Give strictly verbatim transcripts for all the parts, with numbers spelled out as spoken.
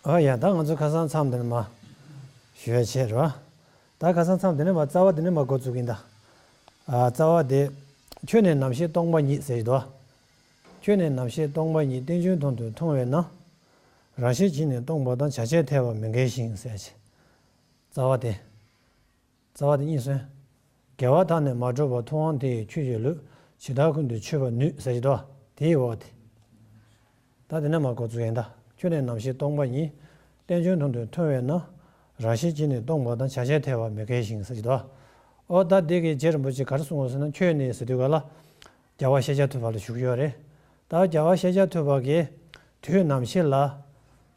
ཨ་ཡ། ད་ང་ཚོ་ཁ་སང་མཚམས་འདི་ནས་མར་ཞུ་ཡ་བྱས་རོ། ད་ཁ་སང་མཚམས་འདི་ནས་མར་རྩ་བ་འདི་ནས་མར་འགོ་བཙུགས་ཡིན་ད། ཨ་རྩ་བ་དེ། ཁྱོད་ནི་ནམ་ཞིག་སྟོང་པ་ཉིད་ཟེར་གྱི་འདུག་ཁྱོད་ནི་ནམ་ཞིག་སྟོང་པ་ཉིད། རྟེན་འབྱུང་དོན་དུ་མཐོང་བས་ན། རང་བཞིན་གྱིས་ནི་སྟོང་པ་དང་། བྱ་བྱེད་ཐལ་བ་མི་འགལ་ཞིང་ཟེར་གྱི། རྩ་བ་དེ། རྩ་བ་དེ་གཉིས་སོང་། དགེ་བ་དག་ནི་མ་གྲུབ་པ། ཐུབ་དབང་དེ་ཡིས་ཁྱོད་ཀྱི་ལུས། ཇི་ལྟར་ཀུན་ཏུ་མཆོད་པར་ནུས་ཟེར་གྱི་འདུག་དེའི་འོག་དེ། ད་དེ་ནས་མར་འགོ་བཙུགས་ཡིན་ད། ཁྱོད་ནི་ནམ་ཞིག་སྟོང་པ་ཉིད། རྟེན་འབྱུང་དོན་དུ་མཐོང་བས་ན། རང་བཞིན་གྱིས་ནི་སྟོང་པ་དང་། བྱ་བྱེད་ཐལ་བ་མི་འགལ་ཞིང་ཟེར་གྱི་འདུག་འོ་ད་འདི་གི་རྗེ་རིན་པོ་ཆེ་ག་རེ་གསུངས་པ་ཟེར་ན། ཁྱོད་ནི་ཟེར་དུས་ག་ལ། རྒྱལ་བ་ཤཱཀྱ་ཐུབ་པ་ལ་ཞུ་གི་ཡོད་རེད། ད་རྒྱལ་བ་ཤཱཀྱ་ཐུབ་པ་གིས་དུས་ནམ་ཞིག་ལ།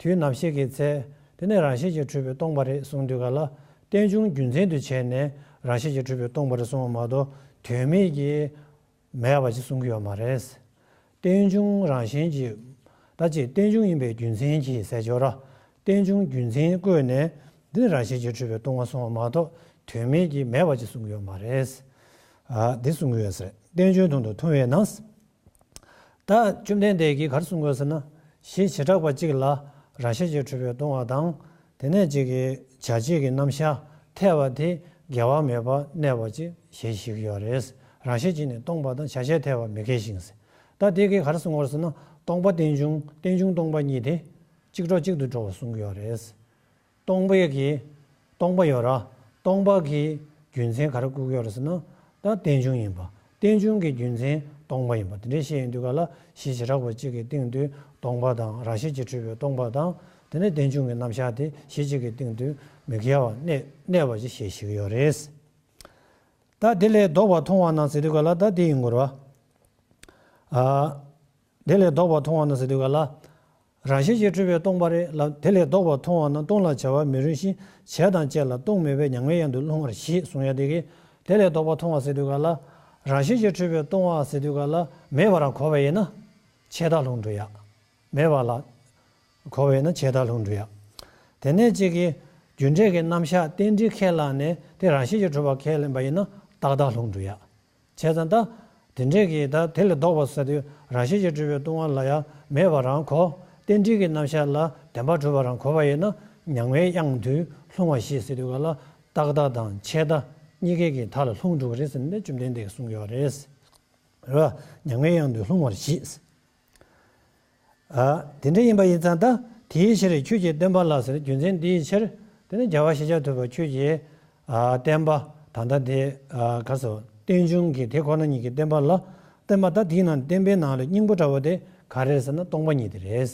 དུས་ནམ་ཞིག་གི་ཚེ། དེ་ནས་རང་བཞིན་གྱིས་གྲུབ་པའི་སྟོང་པ་རེད་གསུངས་དུས་ག་ལ། རྟེན་འབྱུང་རྒྱུ་མཚན་དུ་བྱས་ནས་རང་བཞིན་གྱིས་གྲུབ་པའི་སྟོང་པ་རེད་གསུངས་པ་མ་གཏོགས། དོན་མེད་ཀྱི་མེད་པ་ཅིག་གསུང་གི་ཡོད་མ་རེད། རྟེན་འབྱུང་རང་བཞིན་གྱིས། ད་ཅིག་རྟེན་འབྱུང་ཡིན་པའི་རྒྱུ་མཚན་གྱིས་ཟེར་ཆོག་ར། རྟེན་འབྱུང་རྒྱུ་མཚན་བཀོད་ནས་འདི་ནི་རང་བཞིན་གྱིས་གྲུབ་པའི་སྟོང་པ་གསུངས་པ་མ་གཏོགས། དོན་མེད་ཀྱི་མེད་པ་ཅིག་གསུང་གི་ཡོད་མ་རེད། ཨ་འདི་གསུང་གི་ཡོད་ཟེར། རྟེན་འབྱུང་དོན་དུ་མཐོང་བས་ན། ད་བཅོམ་ལྡན་འདས་ཀྱིས་ག་རེ་གསུང་གི་ཡོད་ཟེར་ན། གཞི་བྱེ་བྲག་པ་གཅིག་ལ་རང་བཞིན་གྱིས་གྲུབ་པའི་སྟོང་པ་དང་། དེ་ནས་གཅིག་གི་བྱ་བྱེད་ཀྱི་རྣམ་གཞག་ཐལ་བ་དེ་འགལ་བ་མེད་པར་གནས་པ་ཅིག་ཞེས་བཞེད་ཀྱི་ཡོད་རེད། རང་བཞིན་གྱིས་ནི་སྟོང་པ་དང་། བྱ་བྱེད་ཐལ་བ་མི་འགལ་ཞིང་ཟེར། ད་དེ་གིས་ག་རེ་གསུང་གི་ཡོད་ཟེར་ན། སྟོང་པ་རྟེན་འབྱུང་། རྟེན་འབྱུང་སྟོང་པ་གཉིས་དེ་གཅིག་གྲོགས་གཅིག་ཏུ་འགྲོ་བར་གསུང་གི་ཡོད་རེད། སྟོང་པའི་གི། སྟོང་པ་ཡོད་ར། སྟོང་པ་གི་རྒྱུ་མཚན་ག་རེ་བཀོད་ཀྱི་ཡོད་རེད་ཟེར་ན། ད་རྟེན་འབྱུང་ཡིན་པ། རྟེན་འབྱུང་གི་རྒྱུ་མཚན་སྟོང་པ་ཡིན་པ། དེ་འདྲའི་བཤད་ཡོང་དུས་ག་ལ། གཞི་བྱེ་བྲག་པ་གཅིག་གི་སྟེང་དུ་སྟོང་པ་དང་། རང་བཞིན་གྱིས་གྲུབ་པའི་སྟོང་པ་དང་། དེ་ནས་རྟེན་འབྱུང་གི་རྣམ་གཞག་དེ་གཞི་གཅིག་གི་སྟེང་དུ་མི་འགལ་བར་གནས་གནས་པ་ཅིག་ཞེས་བཞེད་ཀྱི་ཡོད་རེད། ད་དེ་ལས་ལྡོག་པར་མཐོང་བ་ན་ཟེར་དུས་ག་ལ། ད་དེ་ཡིན་དགོས་ར། ཨ། དེ་ལས་ལྡོག་པར་མཐོང་བ་ན་ཟེར་དུས་ག་ལ། རང་བཞིན་གྱིས་གྲུབ་པའི་སྟོང་པ་རེད་ལ། དེ་ལས་ལྡོག་པར་མཐོང་བ་ན། སྟོང་ལ་བྱ་བ་མི་རུང་ཞིང་། བྱས་དང་བཅས་ལ་སྟོང་མེད་པས། མྱ་ངན་གཡང་དུ་ལྷུང་བར་བྱེད་གསུང་ཡ་དེ་གིས། དེ་ལས་ལྡོག་པར་མཐོང་བ་ཟེར་དུས་ག་ལ། རང་བཞིན་གྱིས་གྲུབ་པའི་སྟོང་པ་ཟེར་དུས་ག་ལ། མེད་པ་རང་གོ་བ་ཡིན་ན། ཆད་མཐར་ལྷུང་འགྲོ་ཡ། མེད་པ་ལ་གོ་བ་ཡིན་ན་ཆད་མཐར་ལྷུང་འགྲོ་ཡ། དེ་ནས་གཅིག་གི་རྒྱུ་འབྲས་ཀྱི་རྣམ་གཞག་རྟེན་འབྲེལ་ཁས་བླངས་ནས་དེ་རང་བཞིན་གྱིས་གྲུབ་པ་ཁས་ལེན་པ་ཡིན་ན་རྟག་མཐར་ལྷུང་འགྲོ་ཡ། བྱས་ཙང་ད། དེ་འདྲས་ཀྱི་ད་དེ་ལས་ལྡོག་པ་ཟེར་དུས་རང་བཞིན་གྱིས་གྲུབ་པའི་སྟོང་པ་ལ་ཡང་མེད་པ་རང་གོ། རྟེན་འབྲེལ་གྱི་རྣམ་གཞག་ལ་བདེན་པར་གྲུབ་པ་རང་གོ་བ་ཡིན་ན། མྱ་ངན་གཡང་དུ་ལྷུང་བར་བྱེད་ཟེར་དུས་ག་ལ། རྟག་མཐའ་དང་ཆད་མཐའ་གཉིས་ཀའི་གི་མཐའ་ལ་ལྷུང་འགྲོ་གི་རེད་ཟེར་ནས་བཅོམ་ལྡན་འདས་ཀྱིས་གསུང་གི་ཡོད་རེད། རེད་བ། མྱ་ངན་གཡང་དུ་ལྷུང་བར་བྱེད། ཨ། དེ་འདྲ་ཡིན་པ་ཡིན་ཙང་ད། དེའི་ཕྱིར་ཁྱོད་ཀྱི་བསྟན་པ་ལ་ཟེར། རྒྱུ་མཚན་འདིའི་ཕྱིར། དེ་ནི་རྒྱལ་བ་ཤཱཀྱ་ཐུབ་པ་ཁྱོད་ཀྱི། ཨ། བསྟན་པ་ད་ལྟ་དེ། ཨ། ག་རེ་ཟེར། རྟེན་འབྱུང་གི་དེ་ཁོ་ན་ཉིད་ཀྱི་བསྟན་པ་ལ། བསྟན་པ་ད་དེའི་ནང་བསྟན་པའི་ནང་ལ་སྙིང་པོ་འདྲ་བོ་དེ་ག་རེ་རེད་ཟེར་ན། སྟོང་པ་ཉིད་དེ་རེད།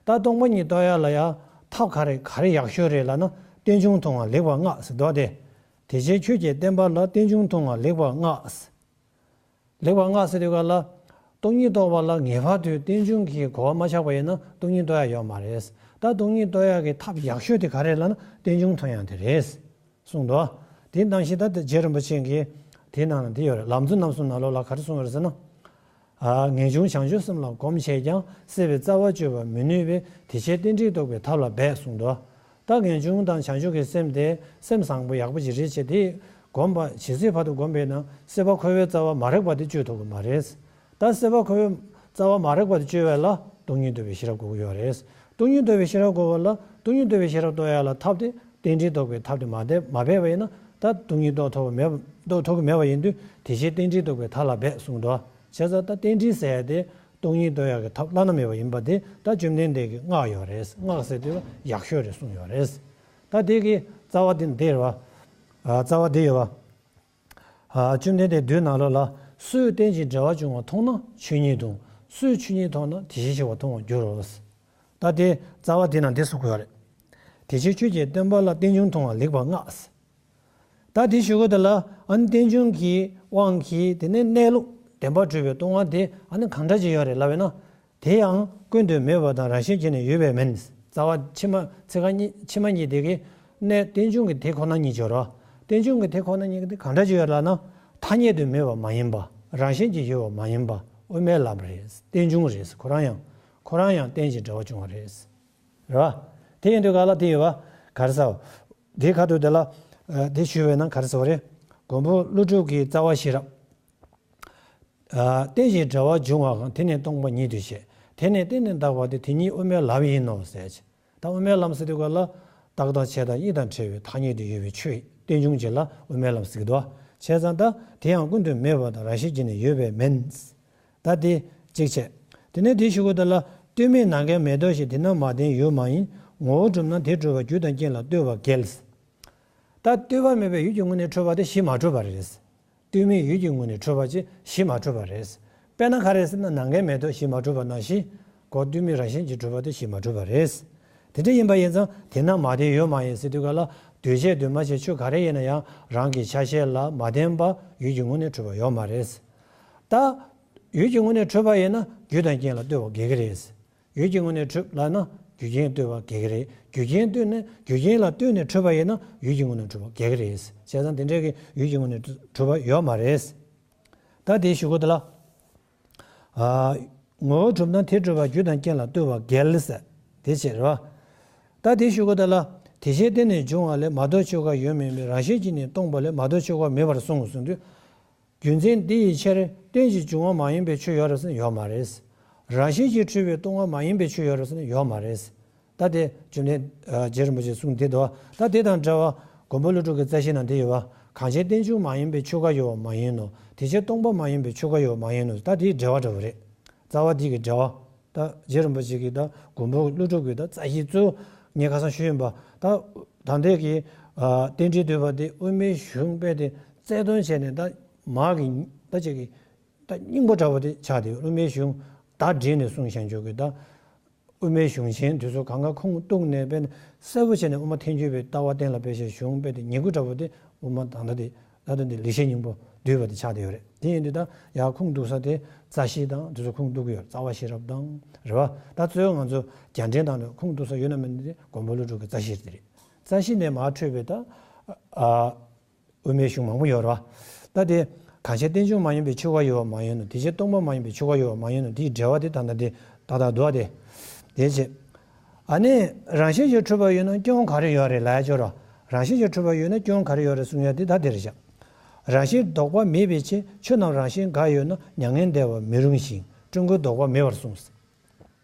ད་སྟོང་པ་ཉིད་རྟོགས་ཡ་ལ་ཡ་ཐབས་ག་རེ་ག་རེ་ཡག་ཤོས་རེད་ལབ་ན། རྟེན་འབྱུང་མཐོང་བ་ལེགས་པར་བསྔགས་ཟེར་འདུག་སྟེ། དེ་ཕྱིར་ཁྱོད་ཀྱི་བསྟན་པ་ལ། རྟེན་འབྱུང་མཐོང་བ་ལེགས་པར་བསྔགས། ལེགས་པར་བསྔགས་ཟེར་དུས་ག་ལ། སྟོང་ཉིད་རྟོགས་པ་ལ་ངེས་པར་དུ་རྟེན་འབྱུང་གི་གོ་བ་མ་ཆགས་པ་ཡིན་ན་སྟོང་ཉིད་རྟོགས་ཡ་ཡོད་མ་རེད། ད་སྟོང་ཉིད་རྟོགས་ཡ་གི་ཐབས་ཡག་ཤོས་དེ་ག་རེ་ལབ་ན། རྟེན་འབྱུང་མཐོང་ཡ་དེ་རེད། གསུངས་འདུག་དེ་ནང་བཞིན་ད་ལྟ་རྗེ་རིན་པོ་ཆེ་གིས་དེའི་ནང་ལ་འདི་ཡོད་རེད། ལམ་གཙོ་རྣམ་གསུམ་ནང་ལོགས་ལ་ག་རེ་གསུངས་ཡོད་རེད་ཟེར་ན། ཨ། ངེས་འབྱུང་བྱང་ཆུབ་སེམས་ལ་གོམས་བྱས་ཀྱང་། སྲིད་པའི་རྩ་བ་གཅོད་པར་མི་ནུས་པས། དེ་ཕྱིར་རྟེན་འབྲེལ་རྟོགས་པའི་ཐབས་ལ་འབད་གསུངས་འདུག་ད་ངེས་འབྱུང་དང་བྱང་ཆུབ་ཀྱི་སེམས་དེ་སེམས་བཟང་པོ་ཡག་པོ་ཅིག་རེད་བྱས། དེ་སྒོམ་པ་ཇི་སྲིད་བར་དུ་སྒོམ་པས་ན་སྲིད་པ་འཁོར་བའི་རྩ་བ་མ་རིག་པ་དེ་གཅོད་ཐུབ་ཀྱི་མ་རེད། ད་སྲིད་པ་འཁོར་བའི་རྩ་བ་མ་རིག་པ་དེ་གཅོད་པ་ལ་སྟོང་ཉིད་རྟོགས་པའི་ཤེས་རབ་དགོས་ཀྱི་ཡོད་རེད། སྟོང་ཉིད་རྟོགས་པའི་ཤེས་རབ་དགོས་པ་ལ། སྟོང་ཉིད་རྟོགས་པའི་ཤེས་རབ་རྟོགས་ཡ་ལ་ཐབས་དེ་རྟེན་འབྲེལ་རྟོགས་པའི་ཐབས་དེ་མ་འབད་མ་འབད་པ་ཡིན་ན། ད་སྟོང་ཉིད་རྟོགས་ཐུབ་པ་མེད་པ། རྟོགས་ཐུབ་ཀྱི་མེད་པ་ཡིན་དུས། དེ་ཕྱིར་རྟེན་འབྲེལ་རྟོགས་པའི་ཐབས་ལ་འབད་གསུངས་འདུག་བྱས་ཙང་ད་རྟེན་འབྲེལ་ཟེར་ཡ་དེ། སྟོང་ཉིད་རྟོགས་ཡག་གི་ཐབས་བླ་ན་མེད་པ་ཡིན་པ་དེ་ད་བཅོམ་ལྡན་འདས་ཀྱིས་བསྔགས་ཡོད་རེད། བསྔགས་ཟེར་དུས་ཡག་ཤོས་རེད་གསུངས་ཡོད་རེད། ད་དེ་གི་རྩ་བ་དེ་འདི་རེད་བ། ཨ། རྩ་བ་འདི་ཡོད་བ། ཨ། བཅོམ་ལྡན་འདས་མདོའི་ནང་ལོགས་ལ། སུས་རྟེན་ཅིང་འབྲེལ་བར་འབྱུང་བ་མཐོང་ན་ཆོས་ཉིད་དང་། སུས་ཆོས་ཉིད་མཐོང་ན་དེ་བཞིན་གཤེགས་པ་མཐོང་བར་འགྱུར་རོ། ད་དེ་རྩ་བ་དེ་ནང་འདི་གསུངས་ཡོད་རེད། དེ་ཕྱིར་ཁྱོད་ཀྱི་བསྟན་པ་ལ། རྟེན་འབྱུང་མཐོང་བ་ལེགས་པར་བསྔགས། ད་དེ་ཞུ་གི་དེ་ལ། ཨ་ནི་རྟེན་འབྱུང་གི་དབང་གིས་དེ་ནས་གནས་ལུགས་བདེན་པར་གྲུབ་པའི་སྟོང་པ་དེ་ཨ་ནི་གང་འདྲ་ཅིག་ཡོད་རེད་ལབ་པས་ན། དེ་ཡང་ཀུན་ཏུ་མེད་པ་དང་རང་བཞིན་གྱིས་ནི་ཡོད་པའི་མིན། རྩ་བ་ཕྱི་མ་ཚིག་ཁ་གཉིས་ཕྱི་མ་གཉིས་དེ་གི་གནས་རྟེན་འབྱུང་གི་དེ་ཁོ་ན་ཉིད་ཅིག་ཡོད་རེད། རྟེན་འབྱུང་གི་དེ་ཁོ་ན་ཉིད་དེ་གང་འདྲ་ཅིག་ཡོད་ལབ་ན། ཐ་སྙད་དུ་མེད་པ་མ་ཡིན་པ། རང་བཞིན་གྱིས་ཡོད་པ་མ་ཡིན་པ། དབུ་མའི་ལམ་རེད། རྟེན་འབྱུང་རེད། ཁོ་རང་ཡང་ཁོ་རང་ཡང་རྟེན་ཅིང་འབྲེལ་བར་འབྱུང་བ་རེད། རེད་བ། དེ་ཡིན་དུས་ག་ལ་དེ་ཡོད་བ། ག་རེ་ཟེར། དེའི་ཁ་ཐུག་དེ་ལ། ཨ། དེ་ཞུས་པས་ན་ག་རེ་ཟེར་བ་རེད། མགོན་པོ་ཀླུ་སྒྲུབ་ཀྱི་རྩ་བ་ཤེས་རབ། ཨ། རྟེན་ཅིང་འབྲེལ་བར་འབྱུང་བའང་། དེ་ནི་སྟོང་པ་ཉིད་དུ་བཤད། དེ་ནི་རྟེན་ནི་བཏགས་པ་སྟེ། དེ་ཉིད་དབུ་མའི་ལམ་ཡིན་ནོ་ཟེར། ད་དབུ་མའི་ལམ་ཟེར་དུས་སྐབས་ལ་རྟགས་དང་ཆོས་དང་དབྱིབས་དང་བྲལ་བའི་ཐ་སྙད་དུ་ཡོད་པའི་ཆོས་རྟེན་འབྱུང་ཅིག་ལ་དབུ་མའི་ལམ་ཟེར་གྱི་འདུག་བྱས་ཙང་ད་དེ་ཡང་ཀུན་ཏུ་མེད་པ་དང་རང་བཞིན་གྱིས་ནི་ཡོད་པས་མིན། ད་དེ་གཅིག་བྱས། དེ་ནས་དེའི་གཞུག་གུ་དེ་ལ། ལྟོས་མེད་ནམ་མཁའི་མེ་ཏོག་བཞིན། དེ་རྣམས་མ་བརྟེན་ཡོད་མ་ཡིན། ངོ་བོ་གྲུབ་ན་དེ་གྲུབ་པ། རྒྱུ་དང་རྐྱེན་ལ་ལྟོས་པ་འགལ། ད་ལྟོས་པ་མེད་པའི་ཡུལ་གྱི་ངོས་ནས་གྲུབ་པ་དེ་གཞི་མ་གྲུབ་པ་རེད། ལྟོས་མེད་ཡུལ་གྱི་ངོས་ནས་གྲུབ་པ་ཅིག་གཞི་མ་གྲུབ་པ་རེད། དཔེར་ན་ག་རེ་ཟེར་ན་ནམ་མཁའི་མེ་ཏོག་གཞི་མ་གྲུབ་པ་ནང་བཞིན། ཁོ་ལྟོས་མེད་རང་བཞིན་གྱིས་གྲུབ་པ་དེ་གཞི་མ་གྲུབ་པ་རེད། དེ་འདྲ་ཡིན་པ་ཡིན་ཙང་དེ་རྣམས་མ་བརྟེན་ཡོད་མ་ཡིན་ཟེར་དུས་སྐབས་ལ། འདུས་བྱས་འདུས་མ་བྱས་ཆོས་ག་རེ་ཡིན་ན་ཡང་རང་གི་ཆ་ཤས་ལ་མ་བརྟེན་པ་ཡུལ་གྱི་ངོས་ནས་གྲུབ་པ་ཡོད་མ་རེད། ད། ཡུལ་གྱི་ངོས་ནས་གྲུབ་པ་ཡིན་ན་རྒྱུ་དང་རྐྱེན་ལ་ལྟོས་པ་འགལ་གྱི་རེད། ཡུལ་གྱི་ངོས་ནས་གྲུབ་ལབ་ན་རྒྱུ་རྐྱེན་ལྟོས་པ་འགལ་གྱི་རེད། རྒྱུ་རྐྱེན་ལྟོས་ནས་རྒྱུ་རྐྱེན་ལ་ལྟོས་ནས་གྲུབ་པ་ཡིན་ན་ཡུལ་གྱི་ངོས་ནས་གྲུབ་པ་འགལ་གྱི་རེད། བྱས་ཙང་དེ་འདྲའི་གི་ཡུལ་གྱི་ངོས་ནས་གྲུབ་པ་ཡོད་མ་རེད། ད་དེའི་གཞུག་གུ་དེ་ལ། ཨ། ངོ་བོ་གྲུབ་ན་དེ་གྲུབ་པ། རྒྱུ་དང་རྐྱེན་ལ་ལྟོས་པ་འགལ་ཟེར། དེ་བྱས་རེད་བ། ད་དེའི་གཞུག་གུ་དེ་ལ། དེ་བཞིན་རྟེན་ནས་འབྱུང་བ་ལས། མ་གཏོགས་ཆོས་འགའ་ཡོད་མིན་པས། རང་བཞིན་གྱིས་ནི་སྟོང་པ་ལས། མ་གཏོགས་ཆོས་འགའ་མེད་པར་གསུངས་གསུངས་དུས། རྒྱུ་མཚན་འདི་ཡི་ཕྱིར་རྟེན་ཅིང་འབྱུང་བ་མ་ཡིན་པའི་ཆོས་ཡོད་རེད་ཟེར་ན་ཡོད་མ་རེད། རང་བཞིན་གྱིས་གྲུབ་པའི་སྟོང་པ་མ་ཡིན་པའི་ཆོས་ཡོད་རེད་ཟེར་ན་ཡོད་མ་རེད། ད་དེ་བཅོམ་ལྡན་རྗེ་རིན་པོ་ཆེས་གསུངས་དེ་འདུག་ད་དེ་དང་འདྲ་བ་མགོན་པོ་ཀླུ་སྒྲུབ་ཀྱི་རྩ་ཤེ་ནང་དེ་ཡོད་པ། གང་ཕྱིར་རྟེན་འབྱུང་མ་ཡིན་པའི་ཆོས་འགའ་ཡོད་པ་མ་ཡིན་ནོ། དེ་ཕྱིར་སྟོང་པ་མ་ཡིན་པའི་ཆོས་འགའ་ཡོད་པ་མ་ཡིན་ནོ། ད་དེའི་འགྲེལ་བ་འདྲ་བོ་རེད། རྩ་བ་འདི་གི་འགྲེལ་བ། ད་རྗེ་རིན་པོ་ཆེ་གིས་ད་མགོན་པོ་ཀླུ་སྒྲུབ་ཀྱི་ད་རྩ་ཤེ་གཙོ་བོ་ངས་ཁ་སང་ཞུས་ཡིན་པ། ད་ད་ལྟའི་གི་ཨ་རྟེན་འབྲེལ་བསྟོད་པ་དེ་དབུ་མའི་གཞུང་དཔེ་དེ་རྩལ་འདོན་བྱས་ནས་ད་མར་གི་ད་ཅིག་གི་ད་སྙིང་པོ་འདྲ་བོ་དེ་ཆགས་ཏེ། དབུ་མའི་གཞུང་ད་བསྒྲིལ་ནས་གསུངས་བཞག་འཇོག་གི་ད། དབུ་མའི་གཞུང་ཆེན་དེ་ཚོ་གང་ག་ཁུངས་གཏུགས་ནས་དཔེ་གསལ་པོ་བྱས་ནས་དབུ་མ་ཐལ་འགྱུར་བའི་ལྟ་བ་གཏན་ལ་ཕེབས་ཤིང་གཞུང་དཔེ་དེ་ཉེ་དགུ་འདྲ་བོ་དེ་དབུ་མ་ད་ལྟ་དེ་ད་ལྟ་འདི་ལེགས་བཤད་སྙིང་པོ་བསྡུས་པ་དེ་ཆགས་བསྡད་ཡོད་རེད། དེ་ཡིན་དུས་ད་ཡར་ཁུངས་གཏུགས་ས་དེ་རྩ་ཤེ་དང་དེ་ཚོ་ཁུངས་གཏུགས་ཀྱི་ཡོད་རེད། རྩ་བ་ཤེས་རབ་དང་རེད་བ། ད་གཙོ་བོ་ང་ཚོ་རྒྱ་འགྲེལ་དང་ནི་ཁུངས་གཏུགས་ས་ཡོད་ན་མེད་ན་དེ་མགོན་པོ་ཀླུ་སྒྲུབ་ཀྱི་རྩ་ཤེ་དེ་རེད། རྩ་ཤེ་ནས་མར་འཕྲོས་པའི་ད་ཨ། དབུ་མའི་གཞུང་མང་པོ་ཡོད་རེད་བ། ད་དེ། གང་ཕྱིར་རྟེན་འབྱུང་མ་ཡིན་པའི་ཆོས་འགའ་ཡོད་པ་མ་ཡིན་ནོ། དེ་ཕྱིར་སྟོང་པ་མ་ཡིན་པའི་ཆོས་འགའ་ཡོད་པ་མ་ཡིན་ནོ། དེའི་འགྲེལ་བ་དེ་ད་ལྟ་དེ་ད་ལྟ་འདུག་བ་དེ། དེ་བྱས། ཨ་ནི། རང་བཞིན་གྱིས་གྲུབ་པ་ཡོད་ན་སྐྱོན་ག་རེ་ཡོད་རེད་ལབ་ཡ་ཅིག་ཡོད་རེད་བ། རང་བཞིན་གྱིས་གྲུབ་པ་ཡོད་ན་སྐྱོན་ག་རེ་ཡོད་རེད་གསུང་ཡ་དེ་ད་དེ་རེད་བཞག་རང་བཞིན་ལྡོག་པ་མེད་པའི་ཕྱིར། ཆོས་རྣམས་རང་བཞིན་འགའ་ཡོད་ན། མྱ་ངན་འདས་པ་མི་རུང་ཞིང་། སྤྲུལ་སྐུ་ལྡོག་པ་མེད་པར་གསུངས།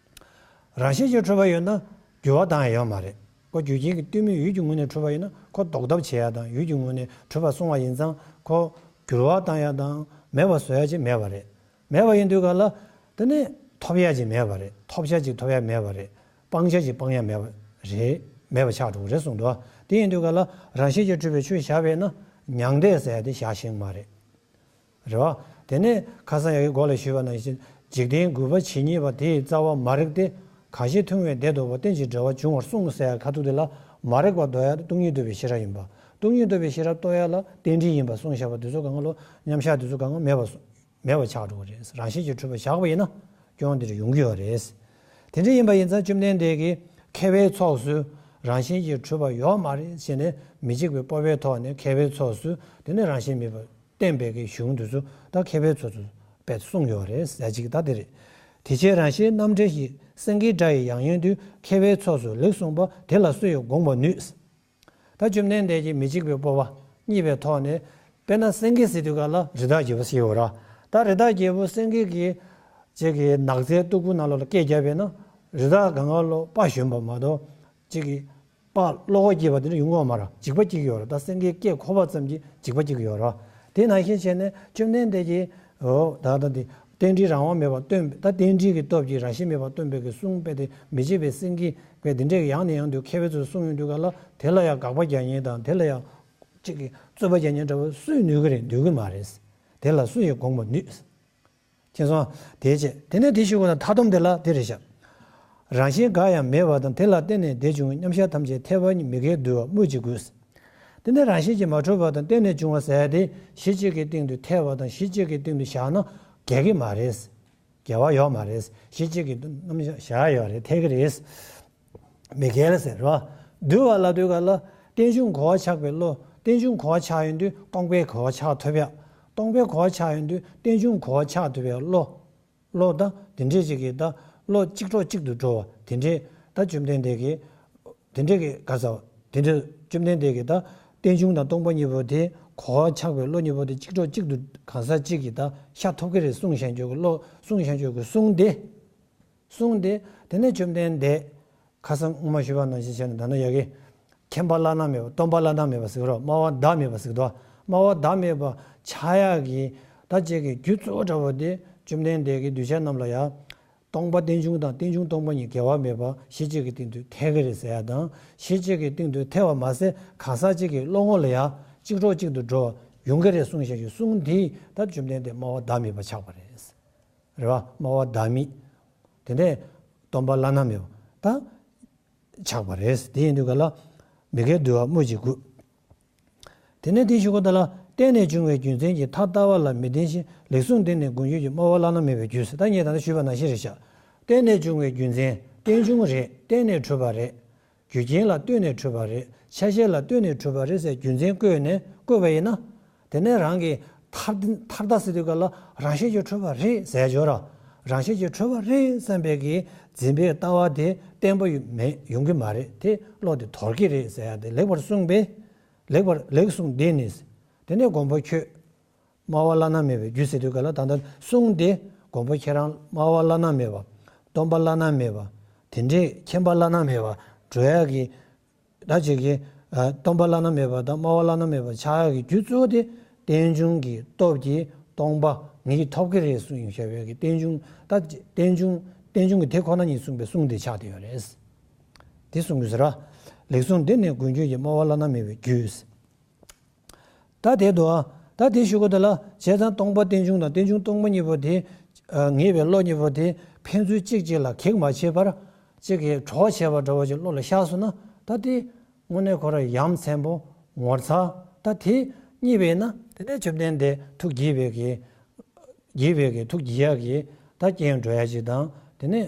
རང་བཞིན་གྱིས་གྲུབ་པ་ཡོད་ན་འགྱུར་བ་བཏང་ཡ་ཡོད་མ་རེད། ཁོ་རྒྱུ་རྐྱེན་གྱི་ལྟོས་མེད་ཡུལ་གྱི་ངོས་ནས་གྲུབ་པ་ཡིན་ན་ཁོ་ལྡོག་ཐབས་བྱེད་ཡ་དང་ཡུལ་གྱི་ངོས་ནས་གྲུབ་པ་སོང་བ་ཡིན་ཙང་ཁོ་འགྱུར་བ་བཏང་ཡ་དང་མེད་པ་བཟོ་ཡ་ཅིག་མེད་པ་རེད། མེད་པ་ཡིན་དུས་ག་ལ་དེ་ནས་ཐོབ་ཡ་ཅིག་མེད་པ་རེད། ཐོབ་བྱ་ཅིག་ཐོབ་ཡ་མེད་པ་རེད། སྤང་བྱ་ཅིག་སྤང་ཡ་མེད་པ་རེད། མེད་པ་ཆགས་འགྲོ་གི་རེད་གསུངས་འདུག་དེ་ཡིན་དུས་ག་ལ་རང་བཞིན་གྱིས་གྲུབ་པའི་ཆོས་བཞག་པས་ན་མྱང་འདས་ཟེར་ཡ་དེ་བཞག་ཤེས་མ་རེད། རེད་བ། དེ་ནས་ཁ་སང་ཡ་གི་མགོ་ལ་ཞུས་པ་ནང་བཞིན་འཇིག་རྟེན་རྒུད་པ་ཇི་སྙེད་པ་དེ་ཡི་རྩ་བ་མ་རིག་སྟེ། གང་ཞིག་མཐོང་བས་བདེ་འདོད་པ། རྟེན་ཅིང་འབྲེལ་བར་འབྱུང་བར་གསུངས་ཟེར་ཡ་ཁ་ཐུག་དེ་ལ་མ་རིག་པ་ཟློག་ཡ་དེ་སྟོང་ཉིད་རྟོགས་པའི་ཤེས་རབ་ཡིན་པ། སྟོང་ཉིད་རྟོགས་པའི་ཤེས་རབ་རྟོགས་ཡ་ལ་རྟེན་འབྲེལ་ཡིན་པ་གསུངས་བཞག་པ་དེ་ཚོ་གང་ག་ལོ་མཉམ་བཞག་དེ་ཚོ་གང་ག་མེད་པ་སོང་། མེད་པ་ཆགས་འགྲོ་གི་རེད། རང་བཞིན་གྱིས་གྲུབ་པ་བཞག་པ་ཡིན་ན་སྐྱོན་དེ་འདྲ་ཡོང་གི་ཡོད་རེད། དེ་འདྲ་ཡིན་པ་ཡིན་ཙང་བཅོམ་ལྡན་འདས་ཀྱིས་མཁས་པའི་ཚོགས་སུ་རང་བཞིན་གྱིས་གྲུབ་པ་ཡོད་མ་རེད་ཟེར་ནས་མི་འཇིགས་པའི་སྤོབས་པའི་ཐོག་ནས་མཁས་པའི་ཚོགས་སུ་དེ་ནས་རང་བཞིན་མེད་པར་བསྟན་པའི་གི་གཞུང་དེ་ཚོ་ད་མཁས་པའི་ཚོགས་སུ་དཔེ་གསུངས་ཡོད་རེད་ཟེར་ཅིག་ད་དེ་རེད། དེ་ཕྱིར་རང་བཞིན་རྣམ་འགྲེལ་ཞེས་སེང་གེའི་སྒྲ་ཡི་ཡང་ཡོན་དུ་མཁས་པའི་ཚོགས་སུ་ལེགས་གསུངས་པ་དེ་ལ་སུ་ཡིས་དགོངས་པར་ནུས། ད་བཅོམ་ལྡན་འདས་ཀྱིས་མི་འཇིགས་པའི་སྤོབས་པ་བརྙེས་པའི་ཐོག་ནས་དཔེར་ན་སེང་གེ་ཟེར་དུས་ག་ལ་རི་དྭགས་རྒྱལ་པོ་ཟེར་ཡོད་ར། ད་རི་དྭགས་རྒྱལ་པོ་སེང་གེ་གི་ཅིག་གི་ནགས་ཚལ་སྟུག་པོ་ནང་ལོགས་ལ་སྐད་བརྒྱབ་པས་ན་རི་དྭགས་གང་ག་ལོ་དཔའ་ཞུམ་པ་མ་གཏོགས་ཅིག་གི་དཔའ་བློ་ཁོག་སྐྱེས་པ་དེ་འདྲ་ཡོང་གི་ཡོད་མ་རེད། འཇིགས་པ་སྐྱེ་གི་ཡོད་རེད། ད་སེང་གེའི་སྐད་གོ་བ་ཙམ་གྱིས་འཇིགས་པ་སྐྱེ་གི་ཡོད་རེད། དེ་ནང་བཞིན་བྱས་ནས་བཅོམ་ལྡན་འདས་ཀྱིས་འོ་ད་ལྟ་འདི་རྟེན་འབྲེལ་རང་དབང་མེད་པར་སྟོན་པའི་ད་རྟེན་འབྲེལ་གྱི་སྟོབས་ཀྱིས་རང་བཞིན་མེད་པར་སྟོན་པའི་གི་གསུང་དཔེ་དེ་མི་འཇིགས་པའི་སེང་གེ་དཔེ་དེ་འདྲས་ཀྱི་ཡང་ནས་ཡང་དུ་མཁས་པའི་ཚོས་གསུང་ཡོང་དུས་ག་ལ་དེ་ལ་ཡང་དགག་པ་རྒྱག་མཁན་དང་དེ་ལ་ཡང་ཅིག་གི་རྩོད་པ་རྒྱག་མཁན་འདྲ་བོ་སུས་ནུས་ཀྱི་རེད། ནུས་ཀྱི་མ་རེད། དེ་ལ་སུ་ཡིས་དགོངས་པར་ནུས། མཁྱེན་སོང་། དེའི་ཕྱིར་དེ་ནས་དེ་ཞུ་དགོས་ན་མཐའ་སྡོམ་དེ་ལ་དེ་རེད་ཤག་རང་བཞིན་འགའ་ཡང་མེད་པ་དང་དེ་ལ་བརྟེན་ནས་དེ་བྱུང་བའི་མཉམ་གཞག་ཐམས་ཅད་ཐལ་བ་ཉིད་མི་འགལ་འདུལ་བ་སྨོས་ཅི་དགོས། དེ་ནས་རང་བཞིན་གྱིས་མ་གྲུབ་པ་དང་བརྟེན་ནས་བྱུང་བ་ཟེར་ཡ་དེ་གཞི་གཅིག་གི་སྟེང་དུ་ཐལ་བ་དང་གཞི་གཅིག་གི་སྟེང་དུ་བཞག་ན་འགལ་གྱི་མ་རེད། འགལ་བ་ཡོད་མ་རེད། གཞི་གཅིག་གི་རྣམ་གཞག་བཞག་ཡོད་རེད། ཐལ་གྱི་རེད། མི་འགལ་ཟེར་བ། འདུལ་བ་ལབ་དུས་ག་ལ་རྟེན་འབྱུང་གོ་བ་ཆགས་པའི་བློ། རྟེན་འབྱུང་གོ་བ་ཆགས་ཡོང་དུས་སྟོང་པའི་གོ་བ་ཆགས་ཐུབ་ཡ། སྟོང་པའི་གོ་བ་ཆགས་ཡོང་དུས་རྟེན་འབྱུང་གོ་བ་ཆགས་ཐུབ་པའི་བློ། བློ་ད་དེ་འདྲས་ཅིག་གིས་ད་བློ་གཅིག་གྲོགས་གཅིག་ཏུ་འགྲོ་བ་དེ་འདྲས་ད་བཅོམ་ལྡན་འདས་ཀྱིས་དེ་འདྲས་ཀྱི་ག་ཟེར་བ་དེ་འདྲས་བཅོམ་ལྡན་འདས་ཀྱིས་ད་རྟེན་འབྱུང་དང་སྟོང་པ་གཉིས་པོ་དེ་གོ་བ་ཆགས་པའི་བློ་གཉིས་པོ་དེ་གཅིག་གྲོགས་གཅིག་ཏུ་གང་ཟག་གཅིག་གིས་ད་ཤར་ཐུབ་ཀྱི་རེད་གསུངས་བཞག་འཇོག་གི་བློ་གསུངས་བཞག་འཇོག་གི་གསུང་དེ། གསུངས་ཏེ་དེ་ནས་བཅོམ་ལྡན་འདས་ ཁ་སང་སྔོན་མ་ཞུས་པ་ནང་བཞིན་བྱས་ན། ད་ནི་ཡ་གི་མཁྱེན་པ་བླ་ན་མེད་པ། སྟོན་པ་བླ་ན་མེད་པ་ཟེར་གི་རེད། སྨྲ་བ་ཟླ་མེད་པ་ཟེར་གི་འདུག། སྨྲ་བ་ཟླ་མེད་པ་ཆགས་ཡག་གི་ད་ཅིག་གི་རྒྱུ་གཙོ་བོ་འདྲ་བོ་དེ་བཅོམ་ལྡན་འདས་ཀྱིས་གདུལ་བྱ་རྣམས་ལ་ཡ། སྟོང་པ་རྟེན་འབྱུང་དང་རྟེན་འབྱུང་སྟོང་པ་ཉིད་འགལ་བ་མེད་པ་གཞི་གཅིག་གི་སྟེང་དུ་ཐལ་གྱི་རེད་ཟེར་ཡ་དང་། གཞི་གཅིག་གི་སྟེང་དུ་ཐལ་བ་མ་ཟད་གང་ཟག་གཅིག་གི་བློ་ངོ་ལ་ཡ་གཅིག་གྲོགས་གཅིག་ཏུ་འགྲོ་བ་ཡོང་གི་རེད་གསུངས་བཞག་གི་གསུང་འདིས་ད་བཅོམ་ལྡན་འདས་སྨྲ་བ་ཟླ་མེད་པ་ཆགས་པ་རེད། རེད་བ། སྨྲ་བ་ཟླ་མེད། དེ་ནས་སྟོན་པ་བླ་ན་མེད་པ་ད་ཆགས་པ་རེད། དེ་ཡིན་དུས་ག་ལ་མི་དགེ་འདུལ་བ་སྨོས་ཅི་དགོས། དེ་ནས་དེ་ཞུ་གོ་ད་ལ། བརྟེན་ནས་བྱུང་བའི་རྒྱུ་མཚན་གྱིས་ཐ་ལྟ་བ་ལ་མི་བརྟེན་ཞིང་། ལེགས་གསུངས་འདི་ནི་མགོན་ཁྱོད་ཀྱི། སྨྲ་བ་བླ་ན་མེད་པའི་རྒྱུ་ཟེར། ད་ངས་ད་ལྟ་ཞུས་པ་ནང་བཞིན་རེད་ཤག། བརྟེན་ནས་བྱུང་བའི་རྒྱུ་མཚན། རྟེན་འབྱུང་རེད། བརྟེན་ནས་གྲུབ་པ་རེད། རྒྱུ་རྐྱེན་ལ་ལྟོས་ནས་གྲུབ་པ་རེད། ཆ་ཤས་ལ་ལྟོས་ནས་གྲུབ་པ་རེད་ཟེར་རྒྱུ་མཚན་བཀོད་ནས་བཀོད་པ་ཡིན་ན། དེ་ནས་རང་གི་ཐར་ཐར་ལྟ་ཟེར་དུས་ག་ལ་རང་བཞིན་གྱིས་གྲུབ་པ་རེད་ཟེར་ཆོག་ར། རང་བཞིན་གྱིས་གྲུབ་པ་རེད་བསམ་པའི་གི་འཛིན་པའི་ལྟ་བ་དེ་བརྟན་པོ་ཡོད་མེད་ཡོང་གི་མ་རེད། དེ་བློ་དེ་དོར་གི་རེད་ཟེར་ཡ་དེ་ལེགས་པར་གསུངས་པས། ལེགས་པར་ལེགས་གསུངས་འདི་ནི། དེ་ནས་མགོན་པོ་ཁྱོད། སྨྲ་བ་བླ་ན་མེད་པའི་རྒྱུ་ཟེར་དུས་ག་ལ་ད་ལྟ་གསུང་དེ་མགོན་པོ་ཁྱེད་རང་སྨྲ་བ་བླ་ན་མེད་པ། སྟོན་པ་བླ་ན་མེད་པ། དེ་འདྲའི་མཁྱེན་པ་བླ་ན་མེད་པ་འགྲོ་ཡག་གི་ད་ཅིག་གི་ཨ་སྟོན་པ་བླ་ན་མེད་པ་དང་སྨྲ་བ་བླ་ན་མེད་པ་ཆགས་ཡག་གི་རྒྱུ་གཙོ་བོ་དེ་རྟེན་འབྱུང་གི་སྟོབས་ཀྱིས་སྟོང་པ་ངས་ཐོབ་ཀྱི་རེད་གསུངས་ཡོད་བྱ་བའི་གི་རྟེན་འབྱུང་། ད་རྟེན་འབྱུང་རྟེན་འབྱུང་གི་དེ་ཁོ་ན་ཉིད་གསུངས་པའི་གསུང་དེ་ཆགས་བསྡད་ཡོད་རེད། དེ་གསུང་དགོས་ཟེར་ར། ལེགས་གསུངས་འདི་ནི་མགོན་ཁྱོད་ཀྱི། སྨྲ་བ་བླ་ན་མེད་པའི་རྒྱུ། ད་དེ་དུ་ཨ། ད་དེ་ཞུ་གོ་དེ་ལ་བྱས་ཙང་སྟོང་པ་རྟེན་འབྱུང་དང་རྟེན་འབྱུང་སྟོང་པ་གཉིས་པོ་དེ། ཨ་ངེས་པའི་བློ་གཉིས་པོ་དེ་ཕན་ཚུན་གཅིག་གཅིག་ལ་གེགས་མ་བྱས་པར་གཅིག་གིས་གྲོགས་བྱས་པ་འདྲ་བོ་ཅིག་བློ་ལ་ཤར་སོང་ན། ད་དེ་དངོས་གནས་ཁོ་རང་ཡ་མཚན་པོ་ངོ་མཚར། ད་དེ་གཉིས་པས་ན་དེ་ནས་བཅོམ་ལྡན་འདས་ཐུགས་དགྱེས་པའི་གི་དགྱེས་པའི་གི་ཐུགས་དགྱེས་ཡག་གི་ད་རྐྱེན་འགྲོ་ཡ་ཅིག་དང་། དེ་ནས་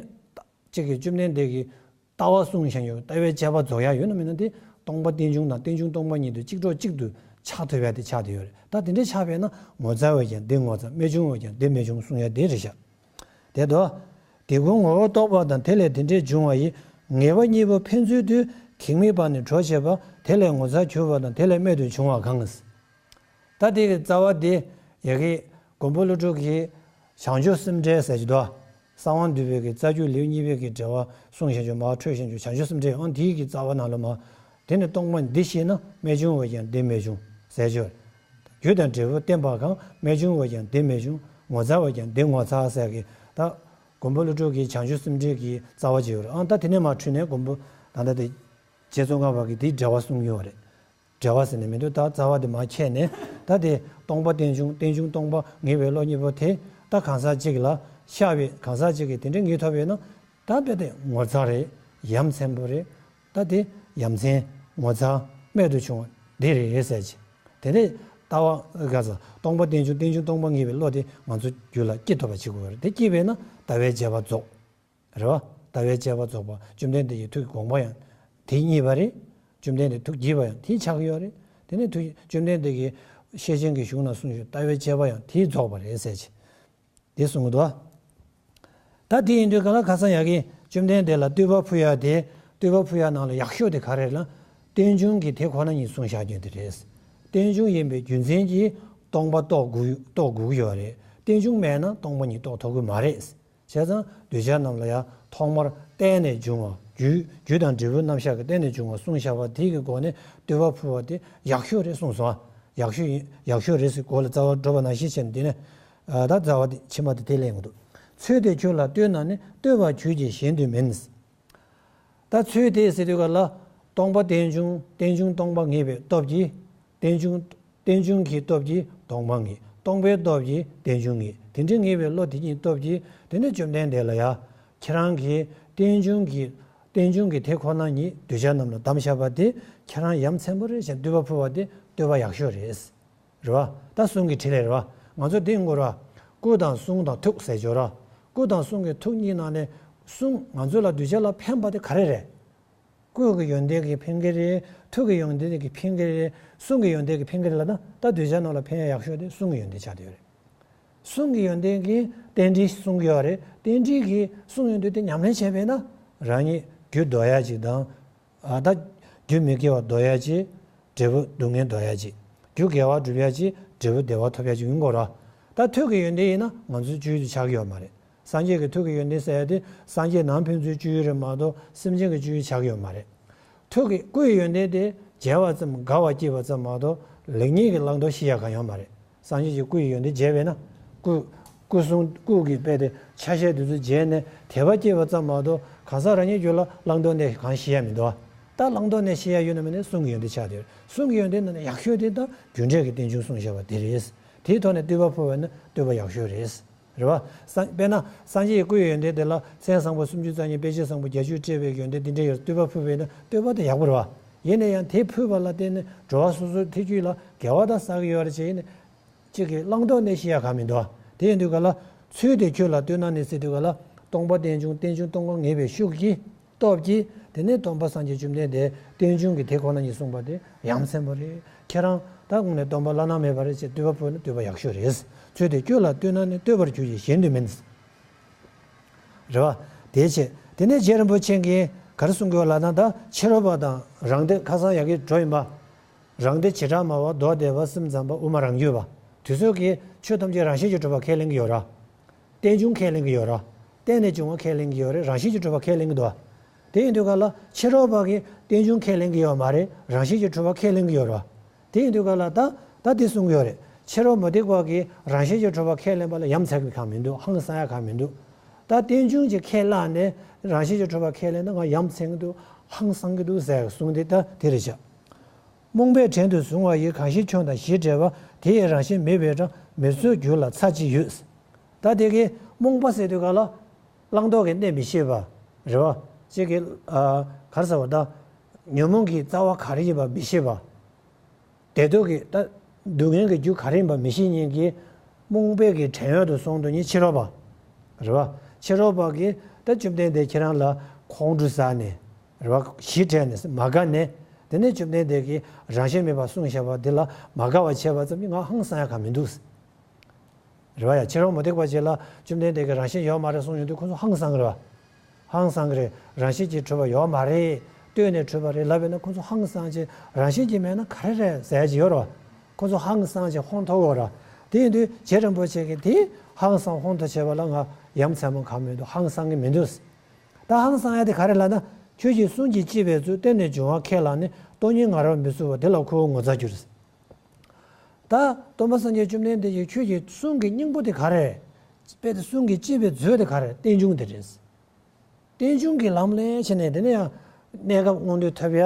གཅིག་གིས་བཅོམ་ལྡན་འདས་ཀྱི་ལྟ་བ་གསུངས་བཞག་ཡོད། ལྟ་བའི་དཔྱད་པ་རྫོགས་ཡ་ཡོད་ན་མེད་ན་དེ་སྟོང་པ་རྟེན་འབྱུང་དང་རྟེན་འབྱུང་སྟོང་པ་ཉིད་དུ་གཅིག་གྲོགས་གཅིག་ཏུ་ཆགས་ཐུབ་ཡ་དེ་ཆགས་བསྡད་ཡོད་རེད། ད་དེ་འདྲའི་ཆགས་པས་ན་ངོ་མཚར་བས་ཀྱང་འདི་ངོ་མཚར། རྨད་བྱུང་བས་ཀྱང་འདི་རྨད་བྱུང་གསུང་ཡ་དེ་རེད་ཤག། དེ་དུ་དེ་ཀུན་ངོ་བོར་རྟོགས་པ་དང་དེ་ལས་དེ་འདྲའི་འབྱུང་བ་ཡི། ངེས་པ་གཉིས་པོ་ཕན་ཚུན་དུ། གེགས་མེད་པར་ནི་གྲོགས་བྱེད་པ། དེ་ལས་ངོ་མཚར་གྱུར་པ་དང་དེ་ལས་རྨད་དུ་བྱུང་བ་གང་། ད་དེ་གི་རྩ་བ་དེ་ཡ་གི་མགོན་པོ་ཀླུ་སྒྲུབ་ཀྱིས་བྱང་ཆུབ་སེམས་འགྲེལ་ཟེར་གྱི་འདུག། གསང་བ་འདུས་པའི་གི་རྩ་རྒྱུད་ལེའུ་གཉིས་པའི་གི་འགྲེལ་པ་གསུངས་བཞག་ཡོད། མར་འཕྲོས་བཞག་ཡོད། བྱང་ཆུབ་སེམས་འགྲེལ་ཨང་དེའི་གི་རྩ་བ་ནང་ལ་མར། དེ་ནི་སྟོང་པ་འདི་ཤེས་ན། རྨད་བྱུང་བས་ཀྱང་འདི་རྨད་བྱུང་ཟེར་གྱི་ཡོད། རྒྱུ་དང་འབྲས་བུ་བསྟན་པ་གང་། རྨད་བྱུང་བས་ཀྱང་འདི་རྨད་བྱུང་། ངོ་མཚར་བས་ཀྱང་འདི་ངོ་མཚར་ཟེར་གི་ད་མགོན་པོ་ཀླུ་སྒྲུབ་ཀྱིས་བྱང་ཆུབ་སེམས་འགྲེལ་གྱི་རྩ་བ་བྱས་ཡོད་རེད། ཨང་ད་དེ་ནས་མར་འཕྲོས་ནས་མགོན་པོ་ད་ལྟ་དེ་རྗེ་ཙོང་ཁ་པ་གིས་དེའི་འགྲེལ་པ་གསུངས་ཡོད་རེད། འགྲེལ་པ་ཟེར་ནས་མི་འདུག། ད་རྩ་བ་དེ་མར་ཁྱེར་ནས། ད་དེ་སྟོང་པ་རྟེན་འབྱུང་རྟེན་འབྱུང་སྟོང་པ་ངེས་པའི་བློ་གཉིས་པོ་དེ་ད་གང་ཟག་གཅིག་ལ་ཤར་བས། གང་ཟག་གཅིག་གིས་དེ་འདྲའི་ངེས་ཐོབ་པས་ན། ད་དཔེ་དེ་ངོ་མཚར་རེད། ཡ་མཚན་པོ་རེད། ད་དེ་ཡ་མཚན་ངོ་མཚར་རྨད་དུ་བྱུང་བ་འདི་རེད་ཟེར་གྱི། དེ་ནས་ལྟ་བ་ག་ས་སྟོང་པ་རྟེན་འབྱུང་རྟེན་འབྱུང་སྟོང་པ་ངེས་པའི་བློ་དེ་ང་ཚོ་རྒྱུད་ལ་སྐྱེ་ཐུབ་པ་བྱེད་དགོས་པ་རེད། དེ་སྐྱེས་པས་ན་ལྟ་བའི་དཔྱད་པ་རྫོགས། རེད་བ། ལྟ་བའི་དཔྱད་པ་རྫོགས་པ། བཅོམ་ལྡན་འདས་ཀྱི་ཐུགས་ཀྱི་དགོངས་པ་ཡང་དེ་རྙེད་པ་རེད། བཅོམ་ལྡན་འདས་ཐུགས་དགྱེས་པ་ཡང་དེ་ཆགས་ཀྱི་ཡོད་རེད། དེ་ནས་ཐུགས་བཅོམ་ལྡན་འདས་ཀྱི་ཤེར་ཕྱིན་གྱི་གཞུང་ན་གསུངས་ཡོད། ལྟ་བའི་དཔྱད་པ་ཡང་དེས་རྫོགས་པ་རེད་ཟེར་གྱི། དེ་གསུངས་འདུག། ད་དེ་ཡིན་དུས་ག་ལ་ཁ་སང་ཡ་གི་བཅོམ་ལྡན་འདས་ལ་བསྟོད་པ་ཕུལ་ཡ་དེ། བསྟོད་པ་ཕུལ་ཡ་ནང་ལ་ཡག་ཤོས་དེ་ག་རེ་རེད་ལ། རྟེན་འབྱུང་གི་དེ་ཁོ་ན་ཉིད་གསུངས་བཞག་རྒྱུ་དེ་རེད། རྟེན་འབྱུང་ཡིན་པའི་རྒྱུ་མཚན་གྱིས་སྟོང་པ་རྟོགས་དགོས་རྟོགས་དགོས་ཀྱི་ཡོད་རེད། རྟེན་འབྱུང་མེད་ན་སྟོང་པ་ཉིད་རྟོགས་ཐུབ་ཀྱི་མ་རེད། བྱས་ཙང་གདུལ་བྱ་རྣམས་ལ་ཡང་ཐོག་མར་བརྟེན་ནས་འབྱུང་བ། རྒྱུ་རྒྱུ་དང་འབྲས་བུ་རྣམ་གཞག་གི་བརྟེན་ནས་འབྱུང་བ་གསུངས་བཞག་པ་དེ་གི་སྒོ་ནས་བསྟོད་པ་ཕུལ་བ་དེ་ཡག་ཤོས་རེད་གསུངས་སོང་ཨ། ཡག་ཤོས་ཡིན། ཡག་ཤོས་རེད་ཟེར་གོ་ལ་རྩ་བ་འགྲོ་བ་ནང་བཞིན་བྱས་ནས་དེ་ནས། ཨ་ད་རྩ་བ་དེ་ཕྱི་མ་དེ་དེ་ལེན་གྱི་འདུག། ཚོད་དེ་ཁྱོད་ལ་བསྟོད་ན་ནི། བསྟོད་པ་ཁྱོད་ཀྱིས་གཞན་དུ་མིན། ད་ཚོད་དེ་ཟེར་དུས་ག་ལ། སྟོང་པ་རྟེན་འབྱུང་རྟེན་འབྱུང་སྟོང་པ་ངེས་པའི་སྟོབས་ཀྱིས། རྟེན་འབྱུང་རྟེན་འབྱུང་གི་སྟོབས་ཀྱིས་སྟོང་པ་ངེས། སྟོང་པའི་སྟོབས་ཀྱིས་རྟེན་འབྱུང་ངེས། དེ་འདྲའི་ངེས་པའི་བློ་དེ་ཉིད་སྟོབས་ཀྱིས་དེ་ནས་བཅོམ་ལྡན་འདས་ལ་ཡ། ཁྱེད་རང་གིས་རྟེན་འབྱུང་གི་རྟེན་འབྱུང་གི་དེ་ཁོ་ན་ཉིད་གདུལ་བྱ་རྣམས་ལ་གདམས་བཞག་པ་དེ་ཁྱེད་རང་ཡ་མཚན་པོ་རེད་ཅེས་བསྟོད་པ་ཕུལ་བ་དེ་བསྟོད་པ་ཡག་ཤོས་རེད། རེད་བ། ད་གསུང་གི་འཕྲིན་ལས་རེད་བ། ང་ཚོ་འདི་ཡིན་དགོས་ར། སྐུ་དང་གསུང་དང་ཐུགས་ཟེར་ཆོག་ར། སྐུ་དང་གསུང་གི་ཐུགས་གཉིས་ནང་ནས་གསུང་ང་ཚོ་ལ་གདུལ་བྱ་ལ་ཕན་པ་དེ་ག་རེ་རེད། སྐུ་གི་ཡོན་ཏན་གྱིས་ཕན་གྱི་རེད། ཐུགས་ཀྱི་ཡོན་ཏན་གྱིས་ཕན་གྱི་རེད། གསུང་གི་ཡོན་ཏན་གྱིས་ཕན་གྱི་རེད་ལབ་ན། ད་གདུལ་བྱ་རྣམས་ལ་ཕན་ཡག་ཤོས་དེ་གསུང་གི་ཡོན་ཏན་ཆགས་བསྡད་ཡོད་རེད། གསུང་གི་ཡོན་ཏན་གྱིས་རྟེན་འབྲེལ་གསུང་གི་ཡོད་རེད། རྟེན་འབྲེལ་གྱིས་གསུང་ཡོན་ཏན་དེ་ཉམས་ལེན་བྱས་པས་ན་རང་ཉིད་རྒྱུ་འདོར་ཡ་ཅིག་དང་། ཨ་ད་རྒྱུ་མི་དགེ་བ་འདོར་ཡ་ཅིག། འབྲས་བུ་སྡུག་བསྔལ་འདོར་ཡ་ཅིག། རྒྱུ་དགེ་བ་སྒྲུབ་ཡ་ཅིག། འབྲས་བུ་བདེ་བ་ཐོབ་ཡ་ཅིག་ཡོང་གི་རེད། ད་ཐུགས་ཀྱི་ཡོན་ཏན་ཡིན་ན་ང་ཚོའི་བཅུད་དུ་ཆགས་ཀྱི་ཡོད་མ་རེད། སངས་རྒྱས་ཀྱི་ཐུགས་ཀྱི་ཡོན་ཏན་ཟེར་ཡ་དེ་སངས་རྒྱས་ནང་ཕན་ཚུན་གཅིག་པ་རེད་མ་གཏོགས་སེམས་ཅན་གྱི་གཅིག་པ་ཆགས་ཀྱི་ཡོད་མ་རེད། ཐུགས་ཀྱི་སྐུ་ཡི་ཡོན་ཏན་དེ་མཇལ་བ་ཙམ་དགའ་བ་སྐྱེས་པ་ཙམ་མ་གཏོགས་ལེགས་ཉེས་ཀྱི་བླང་དོར་ཤེས་ཡ་གང་ཡང་མ་རེད། སངས་རྒྱས་ཀྱི་སྐུ་ཡི་ཡོན་ཏན་མཇལ་བས་ན། སྐུ། སྐུ་གསུང་སྐུ་གི་དཔེ་དེ་ཆ་ཤས་དེ་ཚོ་མཇལ་ནས་དད་པ་སྐྱེས་པ་ཙམ་མ་གཏོགས་གང་ཟག་རང་ཉིད་རྒྱུད་ལ་བླང་དོར་གནས་གང་ཤེས་ཡ་མི་འདུག་ད་བླང་དོར་གནས་ཤེས་ཡ་ཡོད་ན་མེད་ན་གསུང་གི་ཡོན་ཏན་ཆགས་བསྡད་ཡོད་རེད། གསུང་གི་ཡོན་ཏན་ནང་ནས་ཡག་ཤོས་དེ་ད་རྒྱུ་འབྲས་ཀྱི་རྟེན་འབྱུང་གསུངས་བཞག་པ་དེ་རེད། དེའི་ཐོག་ནས་བསྟོད་པ་ཕུལ་བ་ན་བསྟོད་པ་ཡག་ཤོས་རེད། རེད་བ། སངས་དཔེར་ན་སངས་རྒྱས་ཀྱི་སྐུ་ཡི་ཡོན་ཏན་དེ་ལ་མཚན་བཟང་པོ་སུམ་ཅུ་རྩ་གཉིས་དཔེ་བྱད་བཟང་པོ་བརྒྱད་ཅུ་སྤྲས་པའི་ཡོན་ཏན་དེ་འདྲ་ཡོད་བསྟོད་པ་ཕུལ་བས་ན་བསྟོད་པ་དེ་ཡག་པོ་རེད་བ། ཡིན་ན་ཡང་དེ་ཕུལ་བ་ལ་བརྟེན་ནས་འགྲོ་བ་སོ་སོའི་ཐེ་ཇུས་ལ་དགེ་བ་དང་བསགས་ཀྱི་ཡོད་རེད་བྱས་ཡིན་ན། གཅིག་གིས་བླང་དོར་གནས་ཤེས་ཡ་གང་མི་འདུག་དེ་ཡིན་དུས་ག་ལ། ཚུལ་དེ་ཁྱོད་ལ་སྟོན་ན་ནི་ཟེར་དུས་ག་ལ། སྟོང་པ་རྟེན་འབྱུང་རྟེན་འབྱུང་སྟོང་པ་ངེས་པའི་ཤུགས་ཀྱིས། སྟོབས་ཀྱིས་དེ་ནས་སྟོན་པ་སངས་རྒྱས་བཅོམ་ལྡན་འདས་རྟེན་འབྱུང་གི་དེ་ཁོ་ན་ཉིད་གསུངས་པ་དེ་ཡ་མཚན་པོ་རེད། ཁྱེད་རང་ད་དངོས་གནས་སྟོན་པ་བླ་ན་མེད་པ་རེད་ཅེས་བསྟོད་པ་ཕུལ་ན་བསྟོད་པ་ཡག་ཤོས་རེད། ཚུལ་དེ་ཁྱོད་ལ་སྟོན་ན་ནི་བསྟོད་པར་གྱུར་ཅིག་གཞན་དུ་མིན། རེད་བ། དེའི་ཕྱིར་དེ་ནས་རྗེ་རིན་པོ་ཆེ་གིས་ག་རེ་གསུང་གི་ཡོད་ལབ་ན་ད་ཕྱི་རོལ་པ་དང་རང་སྡེ་ཁ་སང་ཡ་གི་འགྲོ་ཡིན་པ། རང་སྡེ་བྱེ་བྲག་སྨྲ་བ་མདོ་སྡེ་པ་སེམས་ཙམ་པ་དབུ་མ་རང་རྒྱུད་པ། དེ་ཚོ་གིས་ཆོས་ཐམས་ཅད་རང་བཞིན་གྱིས་གྲུབ་པ་ཁས་ལེན་གྱི་ཡོད་ར། རྟེན་འབྱུང་ཁས་ལེན་གྱི་ཡོད་ར། བརྟེན་ནས་བྱུང་བ་ཁས་ལེན་གྱི་ཡོད་རེད། རང་བཞིན་གྱིས་གྲུབ་པ་ཁས་ལེན་གྱི་འདུག་དེ་ཡིན་དུས་ག་ལ་ཕྱི་རོལ་པ་གིས་རྟེན་འབྱུང་ཁས་ལེན་གྱི་ཡོད་མ་རེད། རང་བཞིན་གྱིས་གྲུབ་པ་ཁས་ལེན་གྱི་ཡོད་ར། དེ་ཡིན་དུས་ག་ལ་ད་ད་དེ་གསུང་གི་ཡོད་རེད། ཕྱི་རོལ་མུ་སྟེགས་པ་གིས་རང་བཞིན་གྱིས་གྲུབ་པ་ཁས་ལེན་པ་ལ་ཡ་མཚན་གྱི་གང་མི་འདུག་ཧང་སང་ཡ་གང་མི་འདུག་ད་རྟེན་འབྱུང་གི་ཁས་བླངས་ནས་རང་བཞིན་གྱིས་གྲུབ་པ་ཁས་ལེན་ན་ང་ཡ་མཚན་གྱི་འདུག་ཧང་སང་གི་འདུག་ཟེར་གསུང་དེ་ད་དེ་རེད་བྱ། རྨོངས་པས་བྲན་དུ་བཟུང་བ་ཡི། གང་ཞིག་ཁྱོད་དང་གཞི་འབྲེལ་བ། དེ་ཡི་རང་བཞིན་མེད་པའི་གྲངས། མི་བཟོད་རྒྱུད་ལ་ཚ་ཅི་ཡོད། ད་དེ་གའི་རྨོངས་པ་ཟེར་དུས་ག་ལ། བླང་དོར་གྱི་གནས་མི་ཤེས་པ། རེད་བ། གཅིག་གིས་ག་རེ་ཟེར་བ་ད། ཉོན་མོངས་ཀྱི་རྩ་བ་ག་རེ་ཡིན་པ་མི་ཤེས་པ། བདེ་སྡུག་གི་ད། སྡུག་བསྔལ་གྱི་རྒྱུ་ག་རེ་ཡིན་པ་མི་ཤེས་མཁན་གྱི། རྨོངས་པའི་གི་བྲན་གཡོག་ཏུ་སོང་དུ་ནི་ཕྱི་རོལ་པ། རེད་བ། ཕྱི་རོལ་པ་གིས་ད་བཅོམ་ལྡན་འདས་ཁྱེད་རང་ལ་ཁོང་ཁྲོ་ཟ་ནས། རེད་བ། གཞི་བྲལ་ནས་མ་དགའ་ནས། དེ་ནས་བཅོམ་ལྡན་འདས་ཀྱིས་རང་བཞིན་མེད་པར་གསུངས་བཞག་པ་འདི་ལ་མ་དགའ་བ་བྱས་པ་ཙམ་གྱིས་ང་ཧང་སང་ཡ་གང་མི་འདུག་རེད་བ་ཡ། ཕྱི་རོལ་མུ་སྟེགས་པ་ཅིག་ལ་བཅོམ་ལྡན་འདས་ཀྱིས་རང་བཞིན་ཡོད་མ་རེད་གསུངས་ཡོང་དུས་ཁོ་ཚོ་ཧང་སང་གི་རེད་བ། ཧང་སང་གི་རེད། རང་བཞིན་གྱིས་གྲུབ་པ་ཡོད་མ་རེད། ལྟོས་ནས་གྲུབ་པ་རེད་ལབ་པས་ན་ཁོ་ཚོ་ཧང་སང་ཅིག་རང་བཞིན་གྱིས་མེད་ན་ག་རེ་རེད་ཟེར་གྱི་ཡོད་རེད་བ། ཁོ་ཚོ་ཧང་སང་ཅིག་ཧོན་ཐོར་ཡོད་རེད། དེ་ཡིན་དུས་རྗེ་རིན་པོ་ཆེ་གིས་དེ་ཧང་སང་ཧོན་ཐོར་བྱས་པ་ལ་ང་ཡ་མཚན་མ་གང་མི་འདུག་ཧང་སང་གི་མི་འདུག་ད་ཧང་སང་ཡ་དེ་ག་རེ་ལབ་ན་ཁྱོད་ཀྱིས་གསུང་གིས་ཅི་སྦས་ཚུལ། བརྟེན་ནས་འབྱུང་བ་ཁས་བླངས་ནས། སྟོང་ཉིད་ངར་བ་མི་བཟོད་པ། དེ་ལ་ཁོ་བོ་ངོ་ཚ་གྱུར། ད་སྟོན་པ་སངས་རྒྱས་བཅོམ་ལྡན་འདས་ཀྱིས་ཁྱོད་ཀྱི་གསུང་གི་སྙིང་པོ་དེ་ག་རེ། དཔེ་དེ་གསུང་གིས་ཅི་སྦས་མཛོད་དེ་ག་རེ། རྟེན་འབྱུང་དེ་རེད། རྟེན་འབྱུང་གི་ལམ་ལས་བྱས་ནས་དེ་ནས་ཡང་གནས་སྐབས་མངོན་མཐོ་ཐོབ་ཡ།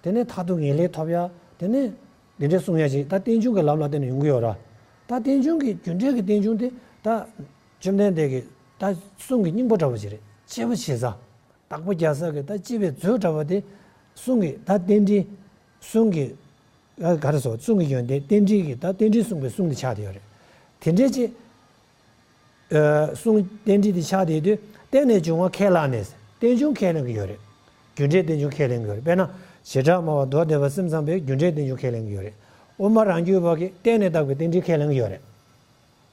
དེ་ནས་མཐར་ཐུག་ངེས་ལེགས་ཐོབ་ཡ། དེ་ནས་འདི་འདྲའི་གསུང་ཡ་ཅིག་ད་རྟེན་འབྱུང་གི་ལམ་ལ་བརྟེན་ནས་ཡོང་གི་ཡོད་ར། ད་རྟེན་འབྱུང་གི་རྒྱུ་འབྲས་ཀྱི་རྟེན་འབྱུང་དེ་ད་བཅོམ་ལྡན་འདས་ཀྱིས་ད་གསུང་གི་སྙིང་པོ་འདྲ་བོ་ཅིག་རེད། གཅེར་བུ་བྱེད་ས། བདག་པོ་རྒྱག་ས་གི་ད་གཅེར་བུའི་མཛོད་འདྲ་བ་དེ་གསུང་གི་ད་རྟེན་འབྲེལ། གསུང་གི་ཨ་ག་རེ་ཟེར། གསུང་གི་ཡོན་ཏན་རྟེན་འབྲེལ་གྱི་ད་རྟེན་འབྲེལ་གསུངས་པའི་གསུང་དེ་ཆགས་བསྡད་ཡོད་རེད། དེ་འདྲའི་ཅིག་ཨ་གསུང་རྟེན་འབྲེལ་དེ་ཆགས་བསྡད་དུས་བརྟེན་ནས་འབྱུང་བ་ཁས་བླངས་ནས་རྟེན་འབྱུང་ཁས་ལེན་གྱི་ཡོད་རེད། རྒྱུ་འབྲས་རྟེན་འབྱུང་ཁས་ལེན་གྱི་ཡོད་རེད། དཔེར་ན་བྱེ་བྲག་སྨྲ་བ་མདོ་སྡེ་པ་སེམས་ཙམ་པས་རྒྱུ་འབྲས་རྟེན་འབྱུང་ཁས་ལེན་གྱི་ཡོད་རེད། དབུ་མ་རང་རྒྱུད་པ་གིས་བརྟེན་ནས་བཏགས་པའི་རྟེན་འབྲེལ་ཁས་ལེན་གྱི་ཡོད་རེད།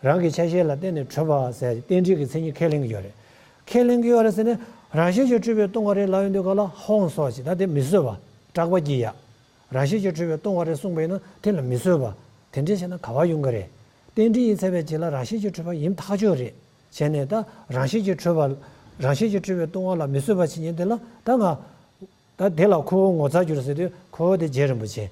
རང་གི་ཆ་ཤས་ལ་བརྟེན་ནས་གྲུབ་པ་ཟེར་རྟེན་འབྲེལ་གྱི་མཚན་ཉིད་ཁས་ལེན་གྱི་ཡོད་རེད། ཁས་ལེན་གྱི་ཡོད་རེད་ཟེར་ནས་རང་བཞིན་གྱིས་གྲུབ་པའི་སྟོང་པ་རེད་ལབ་ཡོང་དུས་ག་ལ་ཧོང་སོགས་ཀྱིས་ད་དེ་མི་བཟོད་པ། སྐྲག་པ་སྐྱེ་ཡ། རང་བཞིན་གྱིས་གྲུབ་པའི་སྟོང་པ་རེད་གསུངས་པ་ཡིན་ན་དེ་ལ་མི་བཟོད་པ། དེ་འདྲ་བྱས་ན་ག་པར་ཡོང་གི་རེད། རྟེན་འབྲེལ་ཡིན་ཚར་བའི་རྗེས་ལ་རང་བཞིན་གྱིས་གྲུབ་པ་ཡིན་ཐག་ཆོད་རེད། བྱས་ནས་ད་རང་བཞིན་གྱིས་གྲུབ་པ། རང་བཞིན་གྱིས་གྲུབ་པའི་སྟོང་པ་ལ་མི་བཟོད་པ་བྱེད་མཁན་དེ་ལ་ད་ང་། ད་དེ་ལ་ཁོ་བོ་ངོ་ཚ་གྱུར་ཟེར་དུས་ཁོ་བོ་དེ་རྗེ་རིན་པོ་ཆེ།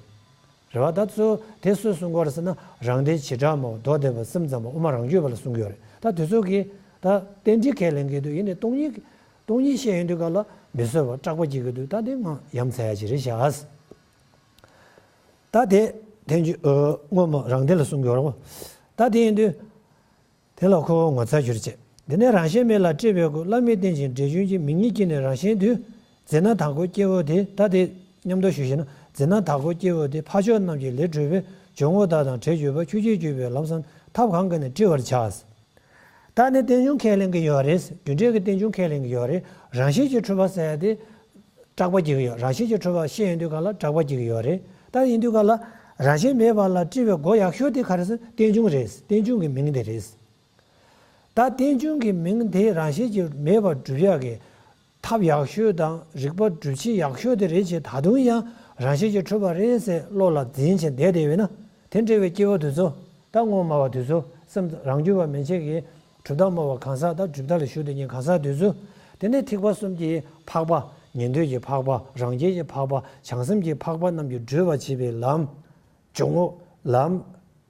རེད་བ། ད་གཙོ་བོ་དེ་སུས་གསུང་གི་ཡོད་རེད་ཟེར་ན་རང་སྡེ་བྱེ་བྲག་སྨྲ་བ་མདོ་སྡེ་པ་སེམས་ཙམ་པ་དབུ་མ་རང་རྒྱུད་པ་ལ་གསུང་གི་ཡོད་རེད། ད་དེ་ཚོ་གིས་ད་རྟེན་འབྲེལ་ཁས་ལེན་གྱི་འདུག་ཡིན་ནའི་སྟོང་ཉིད། སྟོང་ཉིད་བཤད་ཡོང་དུས་ག་ལ་མི་བཟོད་པ་སྐྲག་པ་སྐྱེ་གི་འདུག་ད་དེ་ང་ཡ་མཚན་ཡ་ཅིག་རེད་བཞག་ད་དེ་དེ་རྒྱུ་དངོས་མ་རང་སྡེ་ལ་གསུང་གི་ཡོད་རེད། ད་དེ་ཡིན་དུས། དེ་ལ་ཁོ་བོ་ངོ་ཚ་གྱུར་ཅིག་དེ་ནས་རང་བཞིན་མེད་ལ་སྤྲོས་པའི་སྒོ། བླ་མེད་རྟེན་ཅིང་འབྲེལ་འབྱུང་གི། མིག་གཉིས་ཀྱིས་ནི་རང་བཞིན་དུ། འཛིན་ན་དྭགས་པོ་སྐྱེ་བོ་དེ། ད་དེ་མཉམ་དུ་ཞུ་ཞེ་ན། འཛིན་ན་དྭགས་པོ་སྐྱེ་བོ་དེ། འཕགས་མཆོག་རྣམས་ཀྱི་ལས་གྲུབ་པས། སྦྱོར་དངོས་དག་དང་བྲལ་གྱུར་པ། ཆོས་ཅན་གྱུར་པའི་ལམ་བཟང་ཐབས་གང་གིས་ནི་བཀྲི་བར་བྱ། ད་ནི་རྟེན་འབྱུང་ཁས་ལེན་གྱི་ཡོད་རེད། རྒྱུ་འབྲས་ཀྱི་རྟེན་འབྱུང་ཁས་ལེན་གྱི་ཡོད་རེད། རང་བཞིན་གྱིས་གྲུབ་པ་ཟེར་ཡ་དེ། སྐྲག་པ་སྐྱེ་གི་ཡོད། རང་བཞིན་གྱིས་གྲུབ་པ་བཤད་ཡོང་དུས་ག་ལ་སྐྲག་པ་སྐྱེ་གི་ཡོད་རེད། ད་ཡིན་དུས་ག་ལ་རང་བཞིན་མེད་པ་ལ་སྤྲོས་པའི་སྒོ་ཡག་ཤོས་དེ་ག་རེ་ཟེར། རྟེན་འབྱུང་རེད། རྟེན་འབྱུང་གི་མིང་དེ་རེད། ད་རྟེན་འབྱུང་གི་མིང་དེ་རང་བཞིན་གྱིས་མེད་པར་སྒྲུབ་ཡག་གི་ཐབས་ཡག་ཤོས་དང་རིག་པ་སྒྲུབ་བྱེད་ཡག་ཤོས་དེ་རེད་ཅེས་ད་དུང་ཡང་རང་བཞིན་གྱིས་གྲུབ་པ་རེད་ཟེར་བློ་ལ་འཛིན་བྱས་བསྡད་བསྡད་པས་ན། དེ་འདྲ་བའི་སྐྱེ་བོ་དེ་ཚོ། ད་དངོས་སྨྲ་བ་དེ་ཚོ་སེམས་རང་རྒྱུད་པ་མན་ཆད་ཀྱིས་ གྲུབ་མཐའ་སྨྲ་བ་གང་ཟག་དང་གྲུབ་མཐའ་ལ་ཞུགས་དུས་ཉིད་གང་ཟག་དེ་ཚོ། དེ་ནས་ཐེག་པ་གསུམ་གྱི་འཕགས་པ། ཉན་ཐོས་ཀྱི་འཕགས་པ། རང་རྒྱལ་གྱི་འཕགས་པ། བྱང་སེམས་ཀྱི་འཕགས་པ་རྣམས་ཀྱིས་བགྲོད་པར་བྱེད་པའི་ལམ། སྦྱོར་དངོས། ལམ།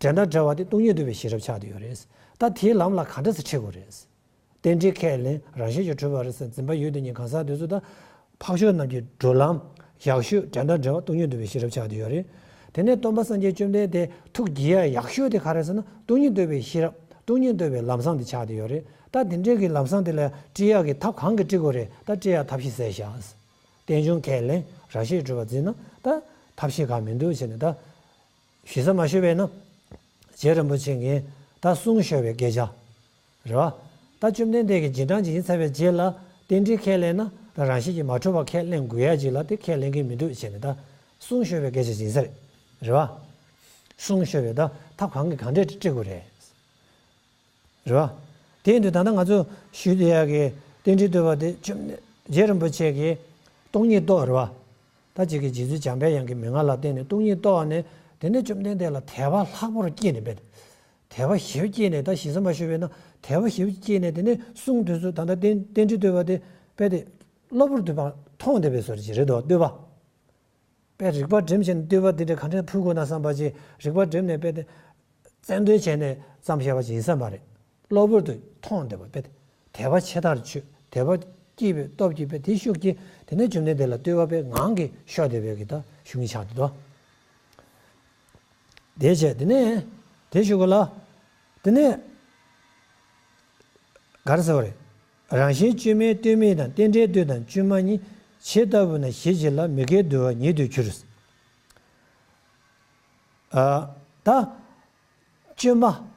འབྲེལ་ཟླ་བྲལ་བ་དེ་སྟོང་ཉིད་འདུལ་བའི་ཤེས་རབ་ཆགས་བསྡད་ཡོད་རེད། ད་དེའི་ལམ་ལ་ག་འདྲ་སེ་ཁྲིད་དགོས་རེད། རྟེན་འབྲེལ་ཁས་ལེན། རང་བཞིན་གྱིས་གྲུབ་པ་རེད་ཟེར་འཛིན་པ་ཡོད་དུས་ཉིད་གང་ཟག་དེ་ཚོ་ད། འཕགས་མཆོག་རྣམས་ཀྱི་བགྲོད་ལམ། ཡག་ཤོས། འབྲེལ་ཟླ་བྲལ་བ་སྟོང་ཉིད་འདུལ་བའི་ཤེས་རབ་ཆགས་བསྡད་ཡོད་རེད། དེ་ནས་སྟོན་པ་སངས་རྒྱས་བཅོམ་ལྡན་འདས་ཐུགས་དགྱེས་ཡ་ཡག་ཤོས་དེ་ག་རེ་ཟེར་ན་སྟོང་ཉིད་འདུལ་བའི་ཤེས་རབ། སྟོང་ཉིད་འདུལ་བའི་ལམ་བཟང་དེ་ཆགས་བསྡད་ཡོད་རེད། ད་དེ་འདྲའི་གི་ལམ་བཟང་དེ་ལ་ཁྲིད་ཡག་གི་ཐབས་གང་གིས་ཁྲིད་དགོས་རེད། ད་ཁྲིད་ཡག་ཐབས་ཤེས་གསལ་བཞག་རྟེན་འབྱུང་ཁས་ལེན། རང་བཞིན་གྲུབ་པ་འཛིན་ན་ད་ཐབས་ཤེས་གང་མི་འདུག་བྱས་ནས་ད། ཞུ་ས་མ་ཞུས་པས་ན། རྗེ་རིན་པོ་ཆེ་གིས་ད་གསུང་ཤོར་བའི་སྐད་ཆ། རེད་བ། ད་བཅོམ་ལྡན་འདས་ཀྱིས་རྗེས་འབྲང་ཅིག་ཡིན་ཚར་བའི་རྗེས་ལ་རྟེན་འབྲེལ་ཁས་ལེན་ན་ད་རང་བཞིན་གྱིས་མ་གྲུབ་པ་ཁས་ལེན་དགོས་ཡ་ཅིག་ལ་དེ་ཁས་ལེན་གྱི་མི་འདུག་བྱས་ནས་ད་གསུང་ཤོར་བའི་སྐད་ཆ་ཅིག་ཡིན་ས་རེད། རེད་བ། གསུང་ཤོར་བའི་ད་ཐབས་གང་གིས་གང་འདྲས་ཁྲིད་དགོས་རེད། རེད་བ། དེ་ཡིན་དུས་ད་ལྟ་ང་ཚོ་ཞུས་བསྡད་ཡག་གི་རྟེན་འབྲེལ་བསྟོད་པ་དེ་བཅོམ་ནས་རྗེ་རིན་པོ་ཆེ་གིས་སྟོང་ཉིད་རྟོགས། རེད་བ། ད་ཅིག་གིས་རྗེ་བཙུན་འཇམ་དཔལ་དབྱངས་ཀྱི་མན་ངག་ལ་བརྟེན་ནས་སྟོང་ཉིད་རྟོགས་ནས་དེ་ནས་བཅོམ་ལྡན་འདས་ལ་དད་པ་ལྷག་པོར་སྐྱེས་ནས་དཔེ། དད་པ་ཞེ་པོ་སྐྱེས་ནས་ད་ཞེ་ས་མ་ཞུས་པས་ན་དད་པ་ཞེ་པོ་སྐྱེས་ནས་དེ་ནས་གསུང་དུས་སུ་ད་ལྟ་རྟེན་རྟེན་འབྲེལ་བསྟོད་པ་དེ་དཔེ་དེ་གློ་བུར་དུ་མཐོང་བསྡད་པའི་བཟོ་འདྲ་ཅིག་རེད་དོ། བསྟོད་པ། དཔེ་རིག་པ་བསྒྲིམས་བྱས་ནས་བསྟོད་པ་འདི་འདྲ་ག་འདྲ་ཕུལ་དགོས་ན་བསམ་པ་ཅིག་རིག་པ་བསྒྲིམས་ནས་དཔེ་དེ་རྩལ་འདོན་བྱས་ནས་བརྩམས་བཞག་པ་ཅིག་ཡིན་ས་མ་རེད། གློ་བུར་དུ་མཐོང་བསྡད་པ་དཔེ་དེ་དད་པ་ཆེ་ཐག་ཆོད། དད་པ་སྐྱེས་པའི་སྟོབས་ཀྱིས་དཔེ་དེ་ཤུགས་ཀྱིས་དེ་ནས་བཅོམ་ལྡན་འདས་ལ་བསྟོད་པ་དཔེ་ངང་གིས་ཤོར་བསྡད་པའི་གི་ད་ཤུགས་ཀྱིས་ཆགས་འདུག་དོ། དེ་བྱས་དེ་ནས་དེ་ཞུ་གི་ལ། དེ་ནས་ག་རེ་ཟེར་བ་རེད། རང་བཞིན་བཅོས་མིན་ལྟོས་མིན་དང་། རྟེན་འབྲེལ་ལྟོས་དང་བཅོས་མ་གཉིས། ཇི་ལྟ་བུ་ན་ཞི་བྱེད་ལ། མི་དགེ་འདུལ་བ་ཉིད་དུ་འགྱུར། ཨ། ད། བཅོས་མ།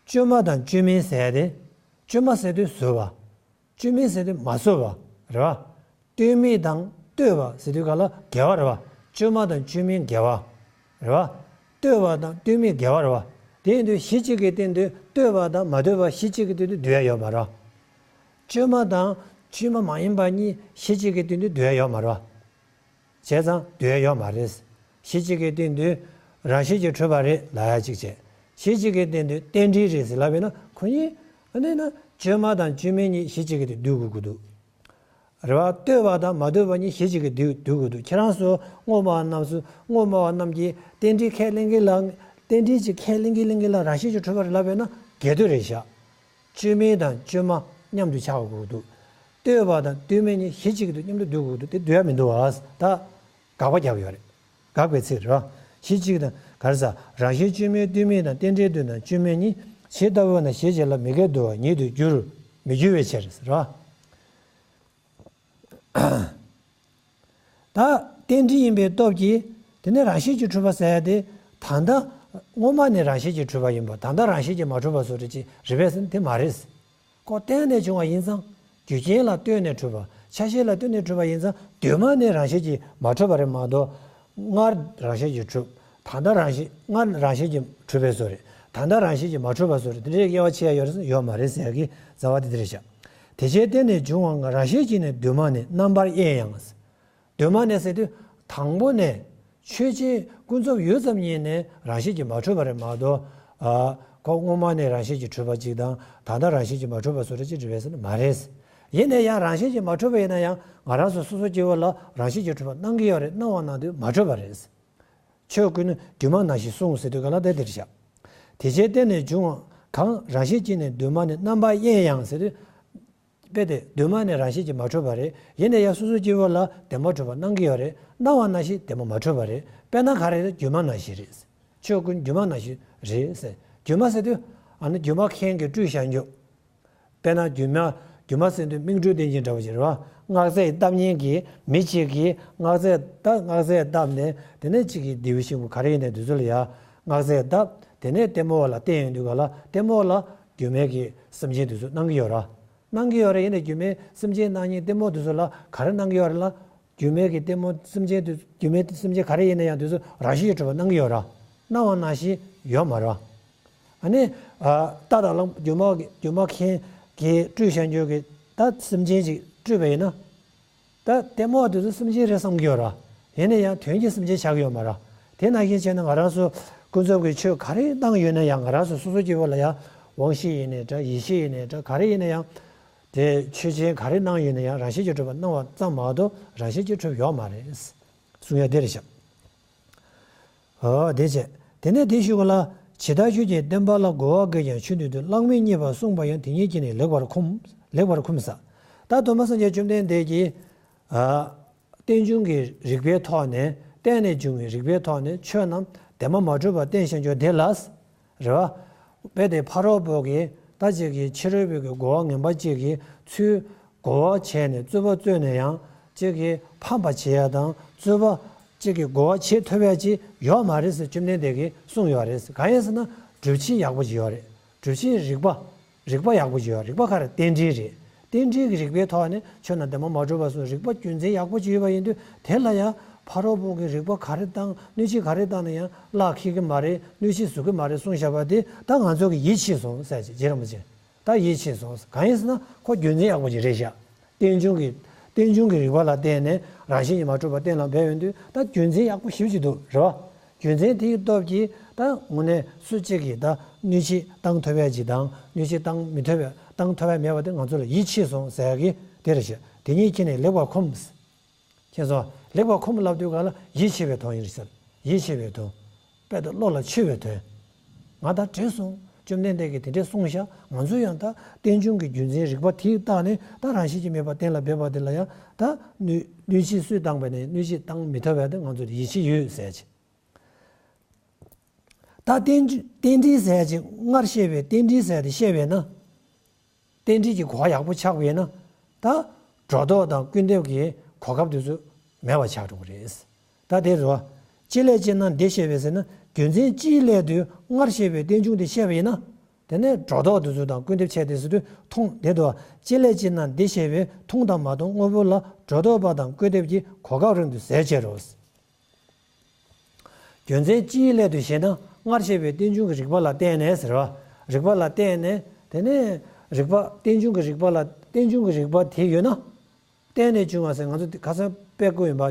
བཅོས་མ་དང་བཅོས་མིན་ཟེར་ཏེ། བཅོས་མ་ཟེར་དུས་བཟོས་པ། བཅོས་མིན་ཟེར་དུས་མ་བཟོས་པ། རེད་བ། ལྟོས་མིན་དང་ལྟོས་པ་ཟེར་དུས་ག་ལ་དགེ་བ་རེད་བ། བཅོས་མ་དང་བཅོས་མིན་དགེ་བ། རེད་བ། ལྟོས་པ་དང་ལྟོས་མིན་དགེ་བ་རེད་བ། དེ་ཡིན་དུས་གཞི་གཅིག་གི་སྟེང་དུ་ལྟོས་པ་དང་མ་ལྟོས་པ་གཞི་གཅིག་གི་སྟེང་དུ་འདུས་ཡ་ཡོད་མ་རེད། བཅོས་མ་དང་བཅོས་མ་མ་ཡིན་པ་གཉིས་གཞི་གཅིག་གི་སྟེང་དུ་འདུས་ཡ་ཡོད་མ་རེད་བ། བྱས་ཙང་འདུས་ཡ་ཡོད་མ་རེད། གཞི་གཅིག་གི་སྟེང་དུ་རང་བཞིན་གྱིས་གྲུབ་པ་རེད་ལབ་ཡ་གཅིག་བྱས། གཞི་གཅིག་གི་སྟེང་དུ་རྟེན་འབྲེལ་རེད་ཟེར་ལབ་པས་ན་ཁོ་གཉིས་ཨ་ནི་ན་བཅོས་མ་དང་བཅོས་མིན་གཉིས་གཞི་གཅིག་གི་སྟེང་འདུས་དགོས་ཀྱི་འདུག་རེད་བ། ལྟོས་པ་དང་མ་ལྟོས་པ་གཉིས་གཞི་གཅིག་གི་སྟེང་འདུས་དགོས་འདུག་ཁྱེད་རང་ཚོ་དངོས་སྨྲ་བ་རྣམས་སུ་དངོས་སྨྲ་བ་རྣམས་ཀྱིས་རྟེན་འབྲེལ་ཁས་ལེན་གྱི་ལ། རྟེན་འབྲེལ་གྱི་ཁས་ལེན་གྱི་ལེན་གྱི་ལ་རང་བཞིན་གྱིས་གྲུབ་པ་རེད་ལབ་པས་ན་འགལ་འདུ་རེད་བཞག་བཅོས་མིན་དང་བཅོས་མ་མཉམ་དུ་ཆགས་དགོས་འདུག་ལྟོས་པ་དང་ལྟོས་མིན་གཉིས་གཞི་གཅིག་ཏུ་མཉམ་དུ་འདུས་དགོས་འདུག་དེ་འདུས་ཡ་མི་འདུག་བ། ད་དགག་པ་རྒྱག་ཡོད་རེད། དགག་པའི་ཚིག་རེད་བ། གཞི་གཅིག་དང་ག་རེ་ཟ། རང་བཞིན་བཅོས་མིན་ལྟོས་མིན་དང་། རྟེན་འབྲེལ་ལྟོས་དང་བཅོས་མིན་གཉིས། ཇི་ལྟ་བུ་ན་ཞི་བྱེད་ལ། མི་དགེ་འདུལ་བ་ཉིད་དུ་འགྱུར། མི་འགྱུར་བའི་ཕྱིར་ཟེར་བ། ད་རྟེན་འབྲེལ་ཡིན་པའི་སྟོབས་ཀྱིས་དེ་ནས་རང་བཞིན་གྱིས་གྲུབ་པ་ཟེར་ཡ་དེ་ད་ལྟ་སྔོན་མ་ནས་རང་བཞིན་གྱིས་གྲུབ་པ་ཡིན་པ། ད་ལྟ་རང་བཞིན་གྱིས་མ་གྲུབ་པ་བཟོ་འདྲ་ཅིག་རེད་པས་ཟེར་ན་དེ་མ་རེད། ཁོ་བརྟེན་ནས་བྱུང་བ་ཡིན་ཙང་། རྒྱུ་རྐྱེན་ལ་ལྟོས་ནས་གྲུབ་པ། ཆ་ཤས་ལ་ལྟོས་ནས་གྲུབ་པ་ཡིན་ཙང་གདོད་མ་ནས་རང་བཞིན་གྱིས་མ་གྲུབ་པ་རེད་མ་གཏོགས། སྔར་རང་བཞིན་གྱིས་གྲུབ། ད་ལྟ་རང་བཞིན། སྔར་རང་བཞིན་གྱིས་གྲུབ་པའི་བཟོ་རེད། ད་ལྟ་རང་བཞིན་གྱིས་མ་གྲུབ་པ་བཟོ་རེད། དེ་འདྲའི་དབྱེ་བ་ཕྱེ་ཡ་ཡོད་རེད་ཟེར་ན་ཡོད་མ་རེད་ཟེར་ཡ་གི་རྩ་བ་དེ་དེ་རེད་བཞག་དེ་ཕྱིར་བརྟེན་ནས་འབྱུང་བའང་། རང་བཞིན་གྱིས་ནི་གདོད་མ་ནས། རྣམ་པར་དབྱེ་ཡང་། གདོད་མ་ནས་ཟེར་དུས་དང་པོ་ནས་ཆོས་ཅན་ཀུན་རྫོབ་ཡུལ་ཙམ་ཉིད་ནས་རང་བཞིན་གྱིས་མ་གྲུབ་པ་རེད་མ་གཏོགས། ཨ། ཁོ་སྔོན་མ་ནས་རང་བཞིན་གྱིས་གྲུབ་པ་ཅིག་དང་ད་ལྟ་རང་བཞིན་གྱིས་མ་གྲུབ་པ་བཟོ་འདྲ་ཅིག་རེད་པས་ཟེར་ན་མ་རེད། ཡིན་ན་ཡང་རང་བཞིན་གྱིས་མ་གྲུབ་པ་ཡིན་ན་ཡང་ང་རང་ཚོ་སོ་སོ་སྐྱེ་བོ་ལ་རང་བཞིན་གྱིས་གྲུབ་པ་སྣང་གི་ཡོད་རེད། སྣང་བ་སྣང་དུས་མ་གྲུབ་པ་རེད། ཆོས་ཀུན་སྒྱུ་མ་ནང་བཞིན་གསུངས་ཟེར་དུས་ག་ལ་དེ་དེར་བཞག་དེ་ཕྱིར་བརྟེན་ནས་འབྱུང་བའང་། རང་བཞིན་གྱིས་ནི་གདོད་མ་ནས། རྣམ་པར་དབྱེ་ཡང་ཟེར་དུས། དཔེ་དེ་གདོད་མ་ནས་རང་བཞིན་གྱིས་མ་གྲུབ་པ་རེད། ཡིན་ན་ཡང་སོ་སོ་སྐྱེ་བོ་ལ་བདེན་པ་གྲུབ་པ་སྣང་གི་ཡོད་རེད། སྣང་བ་ནང་བཞིན་བདེན་པ་མ་གྲུབ་པ་རེད། དཔེར་ན་ག་རེ་རེད། སྒྱུ་མ་ནང་བཞིན་རེད། ཆོས་ཀུན་སྒྱུ་མ་ནང་བཞིན་རེད་ཟེར། སྒྱུ་མ་ཟེར་དུས་ཨ་ནི་སྒྱུ་མ་མཁན་གྱིས་སྤྲུལ་བཞག་རྒྱུ། དཔེར་ན་སྒྱུ་མ། སྒྱུ་མ་ཟེར་དུས་མིག་འཕྲུལ་ལྡན་གྱི་འདྲ་བོ་ཞིག་རེད་བ། སྔགས་རྫས་བཏབ་མཁན་གྱི་མི་གཅིག་གིས་སྔགས་རྫས་ད་སྔགས་རྫས་བཏབ་ནས་དེ་ནས་གཅིག་གིས་རྡེའུ་ཤིང་བུ་ག་རེ་ཡིན་ནའི་དེ་ཚོ་ལ་ཡ་སྔགས་རྫས་བཏབ། དེ་ནས་ལྟད་མོ་བ་ལ་བསྟན་ཡོང་དུས་ག་ལ་ལྟད་མོ་བ་ལ་སྒྱུ་མའི་གི་སེམས་ཅན་དེ་ཚོ་སྣང་གི་ཡོད་ར། སྣང་གི་ཡོད་རེད། ཡིན་ནའི་སྒྱུ་མའི་སེམས་ཅན་སྣང་མཁན་ལྟད་མོ་དེ་ཚོ་ལ་ག་རེ་སྣང་གི་ཡོད་རེད་ལ། སྒྱུ་མའི་གི་ལྟད་མོ་སེམས་ཅན་དེ་སྒྱུ་མའི་སེམས་ཅན་ག་རེ་ཡིན་ན་ཡང་དེ་ཚོ་རང་བཞིན་གྱིས་གྲུབ་པ་སྣང་གི་ཡོད་ར། སྣང་བ་ནང་བཞིན་ཡོད་མ་རེད་བ། ཨ་ནི། ཨ། རྟ་དང་གླང་སྒྱུ་མ་སྒྱུ་མ་མཁན་གྱིས་སྤྲུལ་བཞག་རྒྱུ་གི་ད་སེམས་ཅན་ཅིག་སྤྲུལ་པ་ཡིན་ན། ད་ལྟད་མོ་བ་དེ་ཚོ་སེམས་ཅན་རེད་བསམ་གྱི་ཡོད་ར། ཡིན་ན་ཡང་དོན་གྱི་སེམས་ཅན་ཆགས་ཀྱི་ཡོད་མ་ར། དེ་ནང་བཞིན་བྱས་ན་ང་རང་ཚོ་ཀུན་རྫོབ་ཀྱི་ཆོས་ག་རེ་བཏང་ཡོད་ན་ཡང་ང་རང་ཚོ་སོ་སོ་སྐྱེ་བོ་ལ་ཡང་ དབང་ཤེས་ཡིན་ནའི་འདྲ། ཡིད་ཤེས་ཡིན་ནའི་འདྲ། ག་རེ་ཡིན་ན་ཡང་། དེ་ཆོས་ཅན་ག་རེ་སྣང་ཡོད་ན་ཡང་རང་བཞིན་གྱིས་གྲུབ་པ་སྣང་བ་ཙམ་མ་གཏོགས་རང་བཞིན་གྱིས་གྲུབ་ཡོད་མ་རེད། གསུང་ཡ་དེ་རེད་ཤག་ཨོ་དེ་བྱས། དེ་ནས་དེ་ཞུ་ག་ལ། ཇི་ལྟར་ཆོས་ཀྱི་བསྟན་པ་ལ་རྒོལ་བ་འགས་ཀྱང་ཆོས་འདི་དུས་བླང་དམིགས་རྙེད་པར་གསུངས་པ་ཡང་དེ་ཉིད་ཀྱིས་ནི་ལེགས་པར་ཁུམས། ལེགས་པར་ཁུམས་ས། ད་སྟོན་པ་སངས་རྒྱས་བཅོམ་ལྡན་འདས་ཀྱིས། ཨ། རྟེན་འབྱུང་གི་རིགས་པའི་ཐོག་ནས། བརྟེན་ནས་འབྱུང་བའི་རིགས་པའི་ཐོག་ནས་ཆོས་རྣམས་བདེན་པར་མ་གྲུབ་པར་བསྟན་བཞིན་ཡོད་དེ་ལ། རེད་བ། དཔེ་དེ་ཕ་རོལ་པོ་གི་ད་ཅིག་གི་ཕྱི་རོལ་པོ་གི་རྒོལ་བ་ངན་པ་ཅིག་གིས་ཚུར་རྒོལ་བ་བྱས་ནས་རྩོད་པ་རྩོད་ནས་ཡང་ཅིག་གི་ཕམ་པ་བྱེད་ཡ་དང་རྩོད་པ་ཅིག་གི་རྒོལ་བ་བྱེད་ཐུབ་ཡ་ཅིག་ཡོད་མ་རེད་ཟེར་བཅོམ་ལྡན་འདས་ཀྱིས་གསུངས་ཡོད་རེད་ཟེར། གང་ཡིན་ཟེར་ན་སྒྲུབ་བྱེད་ཡག་པོ་ཅིག་ཡོད་རེད། སྒྲུབ་བྱེད་རིགས་པ། རིགས་པ་ཡག་པོ་ཅིག་ཡོད། རིགས་པ་ག་རེ། རྟེན་འབྲེལ་རེད། རྟེན་འབྲེལ་གྱི་རིགས་པའི་ཐོག་ནས་ཆོས་རྣམས་བདེན་པར་མ་གྲུབ་པ་སོགས་རིགས་པ་རྒྱུ་མཚན་ཡག་པོ་ཅིག་ཡོད་པ་ཡིན་དུས་དེ་ལ་ཡང་ཕ་རོལ་པོ་གི་རིགས་པ་ག་རེ་བཏང་། སྣོད་བཅུད་ག་རེ་བཏང་ན་ཡང་གླགས་འཁེལ་གི་མ་རེད། སྣོད་བཅུད་བཟོ་གི་མ་རེད་གསུངས་བཞག་པ་དེ་ད་ང་ཚོ་གི་ཡིད་ཆེས་སོང་ཟེར་ཅིག་རྗེ་རིན་པོ་ཆེ། ད་ཡིད་ཆེས་སོང་། གང་ཡིན་ཟེར་ན་ཁོ་རྒྱུ་མཚན་ཡག་པོ་ཅིག་རེད་ཤག་རྟེན་འབྱུང་གི། རྟེན་འབྱུང་གི་རིགས་པ་ལ་བརྟེན་ནས་རང་བཞིན་གྱིས་མ་གྲུབ་པ་གཏན་ལ་འབེབས་ཡོང་དུས་ད་རྒྱུ་མཚན་ཡག་པོ་ཞེ་པོ་ཅིག་འདུག་རེད་བ། རྒྱུ་མཚན་དེའི་སྟོབས་ཀྱིས་ད་དངོས་གནས་སུ་གཅིག་གིས་ད་སྣོད་བཅུད་བཏང་ཐུབ་ཡ་ཅིག་དང་སྣོད་བཅུད་བཏང་མི་ཐུབ་ཡ། བཏང་ཐུབ་ཡ་མེད་པ་དེ་ང་ཚོ་ལ་ཡིད་ཆེས་སོང་ཟེར་ཡ་གི་དེ་རེད་ཤག་དེ་ཉིད་ཀྱིས་ནི་ལེགས་པར་ཁུམས། ཁྱེད་ཚོ་ལེགས་པར་ཁུམས་ལབ་དུས་ག་ལ་ཡིད་ཆེས་པའི་དོན་ཡིན་ཟེར། ཡིད་ཆེས་པའི་དོན། དཔེ་དེ་བློ་ལ་ཆོས་པའི་དོན། ང་ད་དྲན་སོང་། བཅོམ་ལྡན་འདས་ཀྱིས་དེ་འདྲས་གསུངས་ཤག་ང་ཚོ་ཡང་ད་རྟེན་འབྱུང་གི་རྒྱུ་མཚན་རིགས་པ་དེའི་རྟགས་ནི་ད་རང་བཞིན་གྱིས་མེད་པ་གཏན་ལ་འབེབས་པ་དེ་ལ་ཡང་ད་སྣོད་སྣོད་བཅུད་སུས་བཏང་བས་ནས་སྣོད་བཅུད་བཏང་མི་ཐུབ་པས་ད་ང་ཚོ་ཡིད་ཆེས་ཡོད་ཟེར་ཅིག་ད་རྟེན་རྟེན་འབྲེལ་ཟེར་ཅིག་སྔར་བཤད་པའི་རྟེན་འབྲེལ་ཟེར་དེ་བཤད་པས་ན། རྟེན་འབྲེལ་གྱི་གོ་བ་ཡག་པོ་ཆགས་པས་ན། ད་སྒྲོ་འདོགས་དང་སྐུར་འདེབས་ཀྱི་གོ་སྐབས་དེ་ཚོ་མེད་པ་ཆགས་འགྲོ་གི་རེད། ད་དེ་རུ། ཅི་སླད་ཅེ་ན་འདི་བཤད་པས་ཟེར་ན་རྒྱུ་མཚན་ཅིའི་སླད་དུ་སྔར་བཤད་པའི་རྟེན་འབྱུང་དེ་བཤད་པ་ཡིན་ན། དེ་ནས་སྒྲོ་འདོགས་དེ་ཚོ་དང་སྐུར་འདེབས་བྱས་དེ་ཟེར་དུས་མཐོང་དེ་དུ། ཅི་སླད་ཅེ་ན་འདི་བཤད་པས་མཐོང་དང་མ་མཐོང་དངོས་པོ་ལ་སྒྲོ་འདོགས་པ་དང་སྐུར་འདེབས་ཀྱི་གོ་སྐབས་རིང་དུ་ཟད་བྱེད་རོ། རྒྱུ་མཚན་ཅིའི་སླད་དུ་ཞེ་ན། སྔར་བཤད་པའི་རྟེན་འབྱུང་གི་རིགས་པ་ལ་བརྟེན་ནས་ཟེར་བ། རིགས་པ་ལ་བརྟེན་ནས་དེ་ནས་རིགས་པ་རྟེན་འབྱུང་གི་རིགས་པ་ལ་རྟེན་འབྱུང་གི་རིགས་པ་དེ་ཡོད་ན། བརྟེན་ནས་བྱུང་བ་ཟེར་ང་ཚོ་ཁ་སང་དཔེ་བཀོད་ཡིན་པ།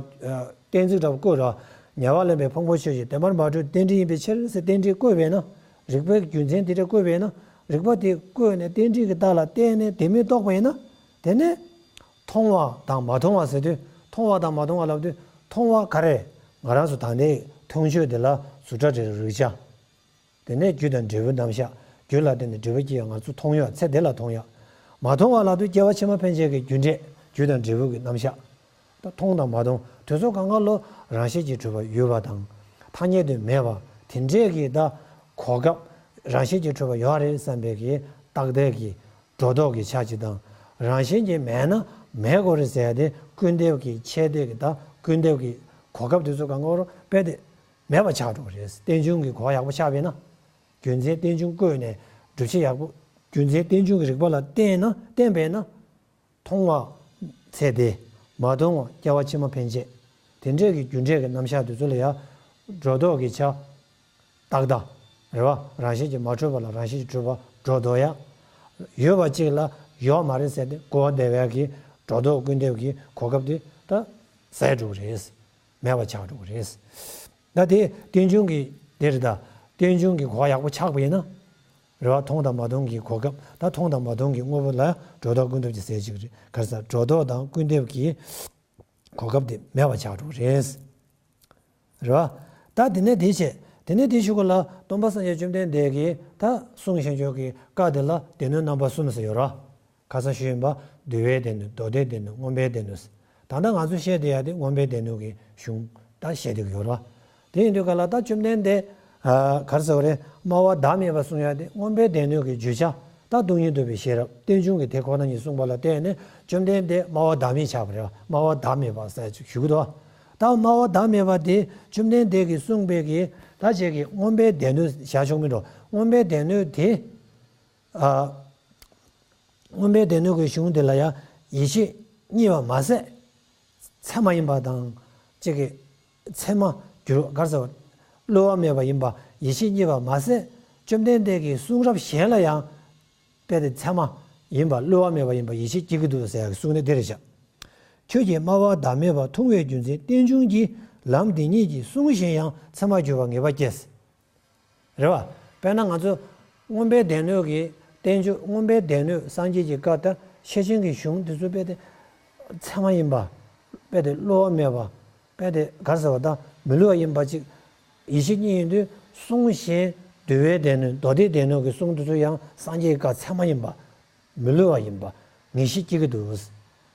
གཏན་ཚིགས་འདྲ་བོ་བཀོད་ར། ཉེ་བར་ལེན་པའི་ཕུང་པོ་ཆོས་ཅན་བདེན་པར་མ་གྲུབ་རྟེན་འབྲེལ་ཡིན་པའི་ཕྱིར་ཟེར་རྟེན་འབྲེལ་བཀོད་པས་ན། རིགས་པའི་རྒྱུ་མཚན་དེ་འདྲ་བཀོད་པས་ན། རིགས་པ་དེ་བཀོད་ནས་རྟེན་འབྲེལ་གྱི་རྟགས་ལ་བརྟེན་ནས་དེ་མིན་རྟོགས་པ་ཡིན་ན། དེ་ནས། མཐོང་བ་དང་མ་མཐོང་བ་ཟེར་དུས་མཐོང་བ་དང་མ་མཐོང་བ་ལབ་དུས་མཐོང་བ་ག་རེ། ང་རང་ཚོ་ད་ནས་མཐོང་ཆོས་དེ་ལ་གཟུགས་སྒྲ་དྲི་རོ་རེག་བྱ། དེ་ནས་རྒྱུ་དང་འབྲས་བུའི་རྣམ་གཞག་རྒྱུ་ལ་བརྟེན་ནས་འབྲས་བུ་སྐྱེ་ཡང་ང་ཚོ་མཐོང་ཡོད་ཚེ་དེ་ལ་མཐོང་ཡོད། མ་མཐོང་བ་ལབ་དུས་སྐྱེ་བ་ཕྱི་མ་ཕན་ཆད་ཀྱི་རྒྱུ་འབྲས་རྒྱུ་དང་འབྲས་བུ་གི་རྣམ་གཞག་ད་མཐོང་དང་མ་མཐོང་དུས་ཚོད་གང་ག་ལོ་རང་བཞིན་གྱིས་གྲུབ་པ་ཡོད་པ་དང་། ཐ་སྙད་དུ་མེད་པ་དེ་འདྲས་ཀྱི་ད་གོ་སྐབས་རང་བཞིན་གྱིས་གྲུབ་པ་ཡོད་རེད་བསམ་པའི་གི་རྟགས་དེ་གི་སྒྲོ་འདོགས་ཀྱི་ཆ་གཅིག་དང་། རང་བཞིན་གྱིས་མེད་ན་མེད་དགོས་རེད་ཟེར་ཏེ་སྐུར་འདེབས་ཀྱི་ཆེད་དེ་གི་ད་སྐུར་འདེབས་ཀྱི་གོ་སྐབས་དེ་ཚོ་གང་ག་རུ་དཔེ་དེ་མེད་པ་ཆགས་འགྲོ་གི་རེད། རྟེན་འབྱུང་གི་གོ་བ་ཡག་པོ་ཆགས་པས་ན། རྒྱུ་མཚན་རྟེན་འབྱུང་བཀོད་ནས་སྒྲུབ་བྱེད་ཡག་པོ། རྒྱུ་མཚན་རྟེན་འབྱུང་གི་རིགས་པ་ལ་བརྟེན་ན་བརྟེན་པས་ན། མཐོང་བ་ཚེ་འདི། མ་མཐོང་བ་སྐྱེ་བ་ཕྱི་མ་ཕན་ཆད། དེ་འདྲས་ཀྱི་རྒྱུ་འབྲས་ཀྱི་རྣམ་གཞག་དེ་ཚོ་ལ་ཡང་སྒྲོ་འདོགས་ཀྱི་ཆ། རྟགས་དང་། རེད་བ། རང་བཞིན་གྱིས་མ་གྲུབ་པ་ལ་རང་བཞིན་གྱིས་གྲུབ་པ་སྒྲོ་འདོགས་ཡ། ཡོད་པ་གཅིག་ལ་ཡོད་མ་རེད་ཟེར་ཏེ་གོ་བདེ་བའི་གི་སྒྲོ་འདོགས་སྐུར་འདེབས་ཀྱི་གོ་སྐབས་དེ་ད་ཟད་འགྲོ་གི་རེད། མེད་པ་ཆགས་འགྲོ་གི་རེད། ད་དེ་རྟེན་འབྱུང་གི་དེ་རེད་ད། རྟེན་འབྱུང་གི་གོ་བ་ཡག་པོ་ཆགས་པ་ཡིན་ན། རེད་བ། མཐོང་དང་མ་མཐོང་གི་གོ་སྐབས་ད་མཐོང་དང་མ་མཐོང་གི་དངོས་པོ་ལ་སྒྲོ་འདོགས་སྐུར་འདེབས་ཀྱི་ཟད་ཅིག་རེད། ག་རེ་ཟེར་སྒྲོ་འདོགས་དང་སྐུར་འདེབས་ཀྱི་གོ་སྐབས་དེ་མེད་པ་ཆགས་འགྲོ་གི་རེད། རེད་བ། ད་དེ་ནས་དེ་བྱས། དེ་ནས་དེ་ཞུ་ག་ལ་སྟོན་པ་སངས་རྒྱས་བཅོམ་ལྡན་འདས་ཀྱིས་ད་གསུང་བཞིན་བརྗོད་ཀྱི་བཀའ་དེ་ལ་སྡེ་སྣོད་རྣམ་པ་གསུམ་ཟེར་ཡོད་རེད་བ། ཁ་སང་ཞུས་ཡིན་པ། འདུལ་བའི་སྡེ་སྣོད། མདོ་སྡེའི་སྡེ་སྣོད། མངོན་པའི་སྡེ་སྣོད། ད་ལྟ་ང་ཚོ་བཤད་བསྡད་ཡ་དེ་མངོན་པའི་སྡེ་སྣོད་ཀྱི་གཞུང་ད་བཤད་བསྡད་ཀྱི་ཡོད་རེད་བ། དེ་ཡིན་དུས་ག་ལ་ད་བཅོམ་ལྡན་འདས། ཨ། ག་རེ་ཟེར་བ་རེད། སྨྲ་བ་བདག་མེད་པ་གསུང་ཡ་དེ་མངོན་པའི་སྡེ་སྣོད་ཀྱི་བརྗོད་བྱ། ད་སྟོང་ཉིད་རྟོགས་པའི་ཤེས་རབ་རྟེན་འབྱུང་གི་དེ་ཁོ་ན་ཉིད་གསུངས་པ་ལ་བརྟེན་ནས་བཅོམ་ལྡན་འདས་སྨྲ་བ་བདག་མེད་ཆགས་པ་རེད་བ། སྨྲ་བ་བདག་མེད་པ་ཟེར་ཞུ་གི་འདུག་ད་སྨྲ་བ་བདག་མེད་པ་དེ་བཅོམ་ལྡན་འདས་ཀྱིས་གསུངས་པའི་གི་ད་ཅིག་གི་མངོན་པའི་སྡེ་སྣོད་བཞག་ཆོག་མིན་འགྲོ། མངོན་པའི་སྡེ་སྣོད་དེ། ཨ། མངོན་པའི་སྡེ་སྣོད་ཀྱི་གཞུང་དེ་ལ་ཡང་ཡིད་ཆེས་རྙེད་པ་མ་ཟད། ཚད་མ་ཡིན་པ་དང་། གཅིག་གི་ཚད་མ་འགྱུར་བ་ག་རེ་ཟེར་བ། བསླུ་བ་མེད་པ་ཡིན་པ་ཡིད་ཆེས་རྙེད་པ་མ་ཟད། བཅོམ་ལྡན་འདས་ཀྱི་གསུང་རབ་གཞན་ལ་ཡང་དཔེ་དེ་ཚད་མ་ཡིན་པ་བསླུ་བ་མེད་པ་ཡིན་པ་ཡིད་ཆེས་སྐྱེ་གི་འདུག་ཟེར་ཡག་གི་གསུང་ནི་དེ་རེད་ཤག་ཁྱོད་ཀྱིས་སྨྲ་བ་བདག་མེད་པ་མཐོང་བའི་རྒྱུ་མཚན་རྟེན་འབྱུང་གི་ལམ་འདི་ཉིད་ཀྱིས་གསུངས་ཤིང་ཡང་ཚད་མར་གྱུར་པ་ངེས་པ་སྐྱེས། རེད་བ། དཔེར་ན་ང་ཚོ་ མངོན་པའི་སྡེ་སྣོད་ཀྱི་བསྟན་བཅོས། མངོན་པའི་སྡེ་སྣོད་སངས་རྒྱས་ཀྱི་བཀའ་དང་ཤེར་ཕྱིན་གྱི་གཞུང་འདི་ཚོ་རྦད་དེ་ཚད་མ་ཡིན་པ། རྦད་དེ་བསླུ་བ་མེད་པ། རྦད་དེ་ག་རེ་ཟེར་བ་དང་མི་བསླུ་བ་ཡིན་པ་ཅིག་ཡིད་ཆེས་རྙེད་ཡོང་དུས། གསུང་གཞན་འདུལ་བའི་སྡེ་སྣོད། མདོ་སྡེའི་སྡེ་སྣོད་ཀྱི་གསུང་འདི་ཚོ་ཡང་སངས་རྒྱས་ཀྱི་བཀའ་ཚད་མ་ཡིན་པ། མི་བསླུ་བ་ཡིན་པ་ངེས་ཤེས་སྐྱེ་གི་འདུག།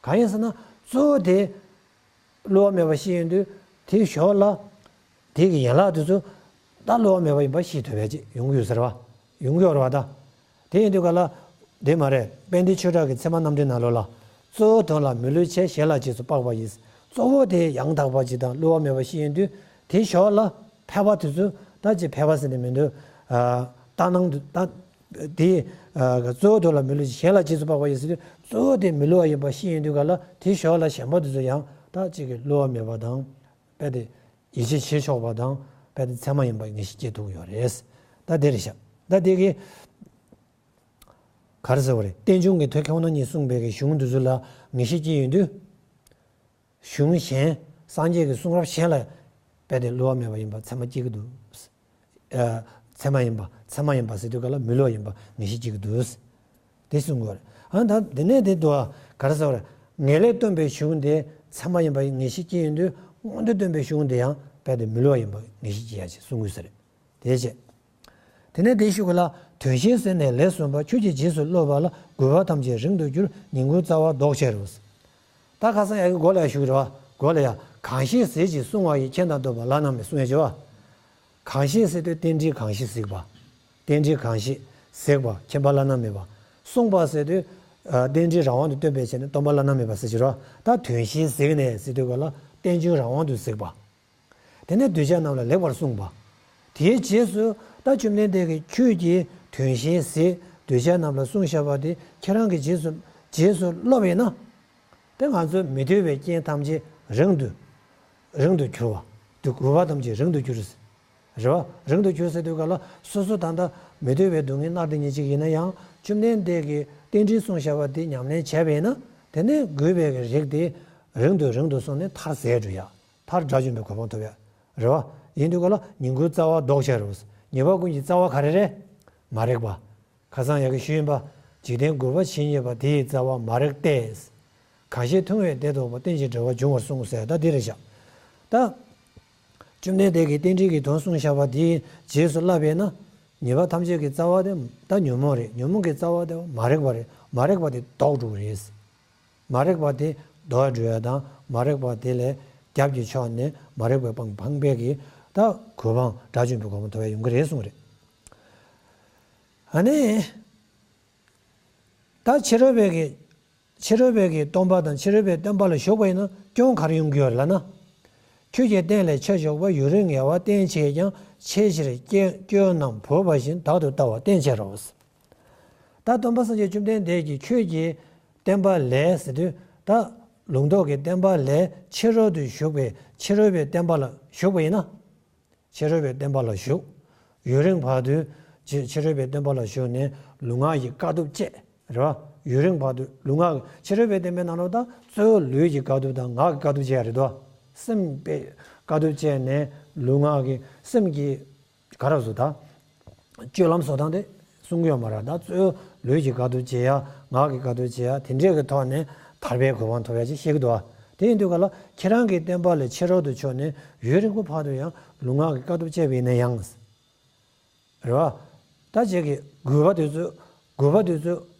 གང་ཡིན་ཟེར་ན་གཙོ་བོ་དེ་བསླུ་བ་མེད་པ་ཤེས་ཡོང་དུས། དེའི་ཞོར་ལ་དེ་གི་ཡན་ལག་དེ་ཚོ་ད་བསླུ་བ་མེད་པ་ཡིན་པ་ཤེས་ཐུབ་པ་ཅིག་ཡོང་གི་ཡོད་ཟེར་བ། ཡོང་གི་ཡོད་རེད་བ་ད། དེ་ཡིན་དུས་ག་ལ། དེ་མ་རེད། དཔལ་ལྡན་ཆོས་གྲགས་ཀྱི་ཚད་མ་རྣམ་འགྲེལ་ནང་ལོགས་ལ། གཙོ་བོ་དོན་ལ་མི་བསླུ་ཕྱིར། གཞན་ལ་རྗེས་སུ་དཔག་པ་ཡིས། གཙོ་བོ་དེ་ཡང་དག་པ་ཅིག་དང་བསླུ་བ་མེད་པ་ཤེས་ཡོང་དུས། དེའི་ཞོར་ལ་ཕལ་པ་དེ་ཚོ་ད་ཅིག་ཕལ་པ་ཟེར་ནས་མི་འདུག། ཨ། ལྟར་སྣང་དུ་ད། དེ། ཨ། གཙོ་བོ་དོན་ལ་མི་བསླུ་ཕྱིར། གཞན་ལ་རྗེས་སུ་དཔག་པ་ཡིས་ཟེར་དུས། གཙོ་བོ་དེ་མི་བསླུ་བ་ཡིན་པ་ཤེས་ཡོང་དུས་ག་ལ། དེའི་ཞོར་ལ་གཞན་པ་དེ་ཚོ་ཡང་ད་ཅིག་གི་བསླུ་བ་མེད་པ་དང་། རྦད་དེ་ཡིད་ཆེས་བྱེད་ཆོག་པ་དང་། རྦད་དེ་ཚད་མ་ཡིན་པ་ངེས་ཤེས་སྐྱེ་ཐུབ་ཀྱི་ཡོད་རེད། ད་དེ་རེད་ཤག། ད་དེ་གི་ག་རེ་ཟེར་བ་རེད། རྟེན་འབྱུང་གི་དོན་ཁོ་ན་ཉིད་གསུངས་པའི་གི་གཞུང་འདི་ཚོ་ལ་ངེས་ཤེས་སྐྱེ་ཡོང་དུས། གཞུང་གཞན། སངས་རྒྱས་ཀྱི་གསུང་རབ་གཞན་ལ་རྦད་དེ་བསླུ་བ་མེད་པ་ཡིན་པ་ཚད་མ་སྐྱེ་གི་འདུག། ཨ། ཚད་མ་ཡིན་པ། ཚད་མ་ཡིན་པ་ཟེར་དུས་ག་ལ་མི་བསླུ་བ་ཡིན་པ་ངེས་ཤེས་སྐྱེ་གི་འདུག། དེ་གསུང་དགོས་རེད། ཨ། ད་དེ་ནས་དེ་འདུག་ག་རེ་ཟེར་བ་རེད། ངེས་ལེགས་སྟོན་པའི་གཞུང་དེ་ཚད་མ་ཡིན་པ་ངེས་ཤེས་སྐྱེ་ཡོང་དུས། མངོན་དུ་སྟོན་པའི་གཞུང་དེ་ཡང་རྦད་དེ་མི་བསླུ་བ་ཡིན་པ་ངེས་ཤེས་སྐྱེ་ཡ་ཅིག་གསུང་དགོས་ས་རེད། དེ་བྱས། དེ་ནས་དེའི་གཞུག་གུ་ལ། དོན་གཞན་ཟད་ནས་ལས་བཟུང་བ། ཆོས་ཀྱི་རྗེས་སུ་སློབ་པ་ལ། རྒུད་པ་ཐམས་ཅད་རིང་དུ་འགྱུར། ཉིང་ཁུའི་རྩ་བ་ལྡོག་ཕྱིར་རོ། ད་ཁ་སང་ཡ་གི་མགོ་ལ་ཡ་ཞུགས་རེད་བ། མགོ་ལ་ཡ། གང་ཞིག་ཟད་ཅིང་བསྲུང་བ་ཡིས། མཁྱེན་དང་སྟོན་པ་བླ་ན་མེད་གསུང་ཡ་ཅིག་བ། གང་ཞིག་ཟེར་དུས་རྟེན་འབྲེལ་གང་ཞིག་ཟད་པ། རྟེན་འབྲེལ་གང་ཞིག་ཟད་པ། མཁྱེན་པ་བླ་ན་མེད་པ། བསྲུང་བ་ཟེར་དུས། ཨ། རྟེན་འབྲེལ་རང་དབང་དུ་སྟོན་པའི་ཆེད་ནས་སྟོན་པ་བླ་ན་མེད་པ་ཟེར་གྱི་རེད་བ། ད་དོན་གཞན་ཟད་ནས་ཟེར་དུས་ག་ལ། རྟེན་འབྱུང་རང་དབང་དུ་ཟད་པ། དེ་ནས་གདུལ་བྱ་རྣམས་ལ་ལེགས་པར་གསུངས་པ། དེའི་རྗེས་སུ་ད་བཅོམ་ལྡན་འདས་ཀྱིས་ཁྱོད་ཀྱིས་དོན་གཞན་ཟད། གདུལ་བྱ་རྣམས་ལ་གསུངས་བཞག་པ་དེ་ཁྱེད་རང་གིས་རྗེས་སུ་རྗེས་སུ་སློབ་པས་ན། དེ་ང་ཚོའི་མི་འདོད་པའི་རྐྱེན་ཐམས་ཅད་རིང་དུ་རིང་དུ་གྱུར་བ། དེ་རྒུད་པ་ཐམས་ཅད་རིང་དུ་གྱུར། རེད་བ། རིང་དུ་གྱུར་ཟེར་དུས་ག་ལ། སོ་སོ་ད་ལྟ་མི་འདོད་པའི་སྡུག་བསྔལ་མནར་དེ་ཉིད་ཅིག་ཡིན་ན་ཡང་། བཅོམ་ལྡན་འདས་ཀྱིས་རྟེན་འབྲེལ་གསུངས་བཞག་པ་དེ་ཉམས་ལེན་བྱས་པས་ན། དེ་ནས་རྒུད་པའི་རིགས་དེ་རིང་དུ་རིང་དུ་སོང་ནས་མཐར་ཟད་འགྲོ་ཡ། མཐར་དགྲ་བཅོམ་པའི་གོ་འཕང་ཐོབ་ཡ། རེད་བ། ཡིན་དུས་ག་ལ་ཉིང་ཁུའི་རྩ་བ་ལྡོག་ཕྱིར་རོ། ཉེས་པ་ཀུན་གྱི་རྩ་བ་ག་རེ་རེད། མ་རིག་པ། ཁ་སང་ཡ་གི་ཞུས་ཡིན་པ། འཇིག་རྟེན་རྒུད་པ་ཇི་སྙེད་པ། དེ་ཡི་རྩ་བ་མ་རིག་སྟེ། གང་ཞིག་མཐོང་བས་དེ་རྟོགས་པ། རྟེན་ཅིང་འབྲེལ་བར་འབྱུང་བར་གསུངས་ཟེར། ད་འདི་རེད་བཞག། ད་བཅོམ་ལྡན་འདས་ཀྱིས་རྟེན་འབྲེལ་གྱི་དོན་གསུངས་བཞག་པ་དེའི་རྗེས་སུ་བསླབ་པས་ན། ཉེས་པ་ཐམས་ཅད་ཀྱི་རྩ་བ་དེ་ད་ཉོན་མོངས་རེད། ཉོན་མོངས་ཀྱི་རྩ་བ་དེ་མ་རིག་པ་རེད། མ་རིག་པ་དེ་ལྡོག་འགྲོ་གི་རེད། མ་རིག་པ་དེ་ལྡོག་འགྲོ་ཡ་དང་། མ་རིག་པ་དེ་ལས་རྒྱབ་ཀྱི་ཕྱོགས་ནས་མ་རིག་པའི་སྤང་སྤངས་པས་ཀྱི་ད་གོ་འཕང་དགྲ་བཅོམ་པའི་གོ་འཕང་ཐོབ་ཡ་ཡོང་གི་རེད་གསུངས་རེད། ཨ་ནི། ད་ཕྱི་རོལ་པའི་གི། ཕྱི་རོལ་པའི་གི་སྟོན་པ་དང་ཕྱི་རོལ་པའི་བསྟན་པ་ལ་ཞུགས་པ་ཡིན་ན་སྐྱོན་ག་རེ་ཡོང་གི་ཡོད་རེད་ལབ་ན། ཁྱོད་ཀྱི་སྟན་ལས་ཆ་བཞག་པ། ཡུན་རིང་ངལ་བ་བསྟེན་བྱས་ཀྱང་། ཆེས་ཆེར་སྐྱེ་སྐྱོན་རྣམས་བོར་བ་བཞིན། བདག་ཏུ་ལྟ་བ་བསྟེན་བྱེད་རོ། ད་སྟོན་པ་སངས་རྒྱས་བཅོམ་ལྡན་འདས་ཀྱིས་ཁྱོད་ཀྱི་བསྟན་པ་ལས་ཟེར་དུས། ད་ལུང་རྟོགས་ཀྱི་བསྟན་པ་ལས་ཕྱི་རོལ་དུ་ཞུགས་པའི་ཕྱི་རོལ་པའི་བསྟན་པ་ལ་ཞུགས་པ་ཡིན་ན། ཕྱི་རོལ་པའི་བསྟན་པ་ལ་ཞུགས། ཡུན་རིང་བར་དུ་ཕྱི་ཕྱི་རོལ་པའི་བསྟན་པ་ལ་ཞུགས་ནས་ལུས་ངག་གི་དཀའ་ཐུབ་སྤྱད། རེད་བ། ཡུན་རིང་བར་དུ་ལུས་ངག་གི་ཕྱི་རོལ་པའི་བསྟན་པའི་ནང་ལོགས་ད་གཙོ་བོ་ལུས་ཀྱི་དཀའ་ཐུབ་དང་ངག་གི་དཀའ་ཐུབ་སྤྱད་ཡ་རེད་དོ། སེམས་པའི་དཀའ་ཐུབ་སྤྱད་ནས་ལུས་ངག་གི་སེམས་ཀྱི་ག་རེ་ཟེར་ད། སྤྱོད་ལམ་བཟོ་སྟངས་དེ་གསུང་གི་ཡོད་མ་རེད། ད་གཙོ་བོ་ལུས་ཀྱི་དཀའ་ཐུབ་སྤྱད་ཡ། ངག་གི་དཀའ་ཐུབ་སྤྱད་ཡ། དེ་འདྲས་ཀྱི་ཐོག་ནས་ཐར་པའི་གོ་འཕང་ཐོབ་ཡ་ཅིག་བཤད་ཀྱི་འདུག་བ། དེ་ཡིན་དུས་ག་ལ་ཁྱེད་རང་གི་བསྟན་པ་ལས་ཕྱི་རོལ་དུ་ཕྱོགས་ནས་ཡུན་རིང་པོ་བར་དུ་ཡང་ལུས་ངག་གི་དཀའ་ཐུབ་སྤྱད་པ་ཡིན་ན་ཡང་། རེད་བ། ད་ཅིག་གི་རྒུད་པ་དེ་ཚོ། རྒུད་པ་དེ་ཚོ།